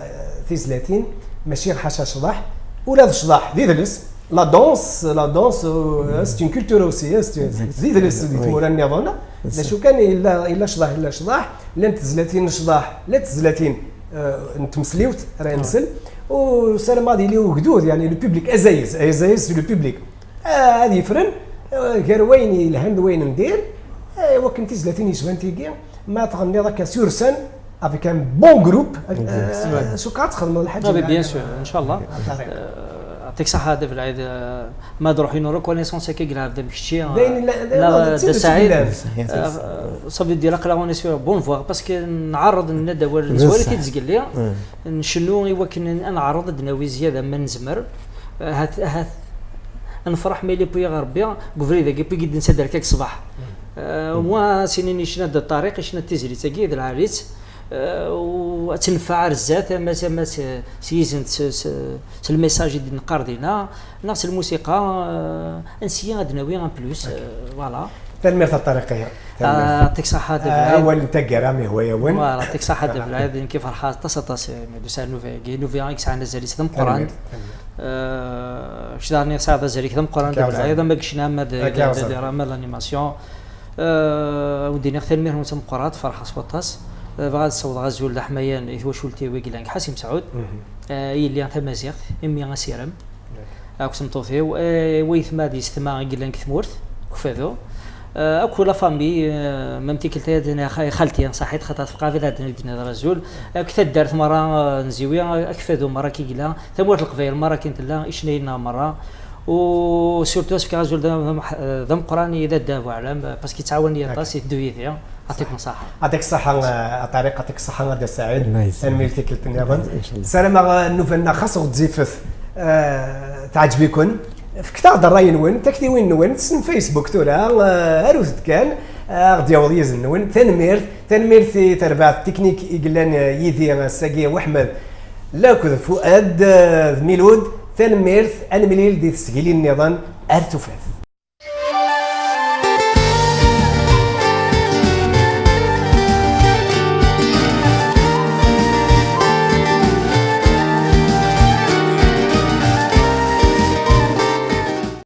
tizlatin mačči ɣer ḥaca ccḍeḥ, ula d ccḍeḥ d idles. La danse, la danse, euh, c'est une culture aussi, euh, c'est c'est idles di tmura nniḍen. D acu kan, illa illa ccḍeḥ, illa ccḍeḥ, llant tezlatin n ccḍeḥ, llant tezlatin, euh, n tmesliwt ara nsel. U ssarameɣ ad yili ugdud, yani le public, azayez, azayez, c'est le public. Ah, ad yefren, euh, gar wayen yelhan d wayen n dir, euh, wakken tizlatin yecban tigi, ma tɣenniḍ akka sur scène, avec un bon groupe, euh, cukkeɣ ad txedmeḍ lḥaǧa. Ah, mais bien sûr, inchallah. Ṭariq. Euh, يعطيك الصحة دي بلعيد. آه، ما دروح ينو ريكونيسونس كي قلنا بدا مكشي. داين لا، لا، لا، لا، لا، سعيد. آه، صافي دير قلا وني سوي بون فوا، باسكو نعرض الندى والزوالي كي تزقل لي. نشنو ايوا كنا نعرض دناوي زياده ما نزمر. آه، هات هات نفرح ميلي بويا غير ربي. قبري ذاك بوي قد نسد هكاك صباح. آه، وا سيني نشنا د الطريق، شنا تيزري تاكي د العريس. آه، وتنفع الزات، اما اما سيزنت الميساج اللي نقار دينا، ناس الموسيقى، آه، انسيا ادناوي ان بلوس. فوالا. تنميرت الطريقيه. يعطيك الصحة دي بلعيد. اول انت قرامي هو يا وين؟ فوالا، يعطيك الصحة دي بلعيد، كيف فرحات تصطاس. دوسا نوفي نوفي عيك ساعه نزل يسلم قران. آه، شدارني ساعه زريك ثم قران دي بلعيد، ما قشنا ما دي رامي لانيماسيون. آه، وديني اختي المير نسم قرات فرحة سوطاس. آه، بغا تصوض غزول دحميان يثوشولتي ويقلان حسيم سعود. آه، يلي تمازيغت امي اسيرم. اكو سمطوثيو، آه، ويثما دي ستما قلان كثمورت كفادو. آه، اكو لا فامي، آه، ممتي كلتا يدنا خا- خالتي صحيت خاطر في قابل هاد الدنيا رزول. اكو تدارت مرة، آه، نزيوية، آه، اكفادو مرة كي قلا ثمورت القبايل مرة كنت لا اشنينا مرة. وسورتو اسفك غزول ذا مح- ذا مقراني ذا دافو علام، باسكو تعاوني طاس يدو يدي. يعطيكم الصحة. يعطيك الصحة، آه، طارق، يعطيك الصحة، غدا سعيد. الله يسلمك. تنميل تيكل تنيضن. سلام، آه، نوفلنا خاص غد زيفث. آه، تعجبكن. فكتاغ الراي نون، تكتيوين نون، تسن فيسبوك تورا، آه، هاروت كان، آه، غدي يعوض يزن نون. تنميرت، تنميرت في تربعة تكنيك يقلان، آه، يدي، آه، ساقي وأحمد. لاكد فؤاد، آه، ميلود، تنميرت، أنمليل دي تسجيلين نظام، أرتوفات.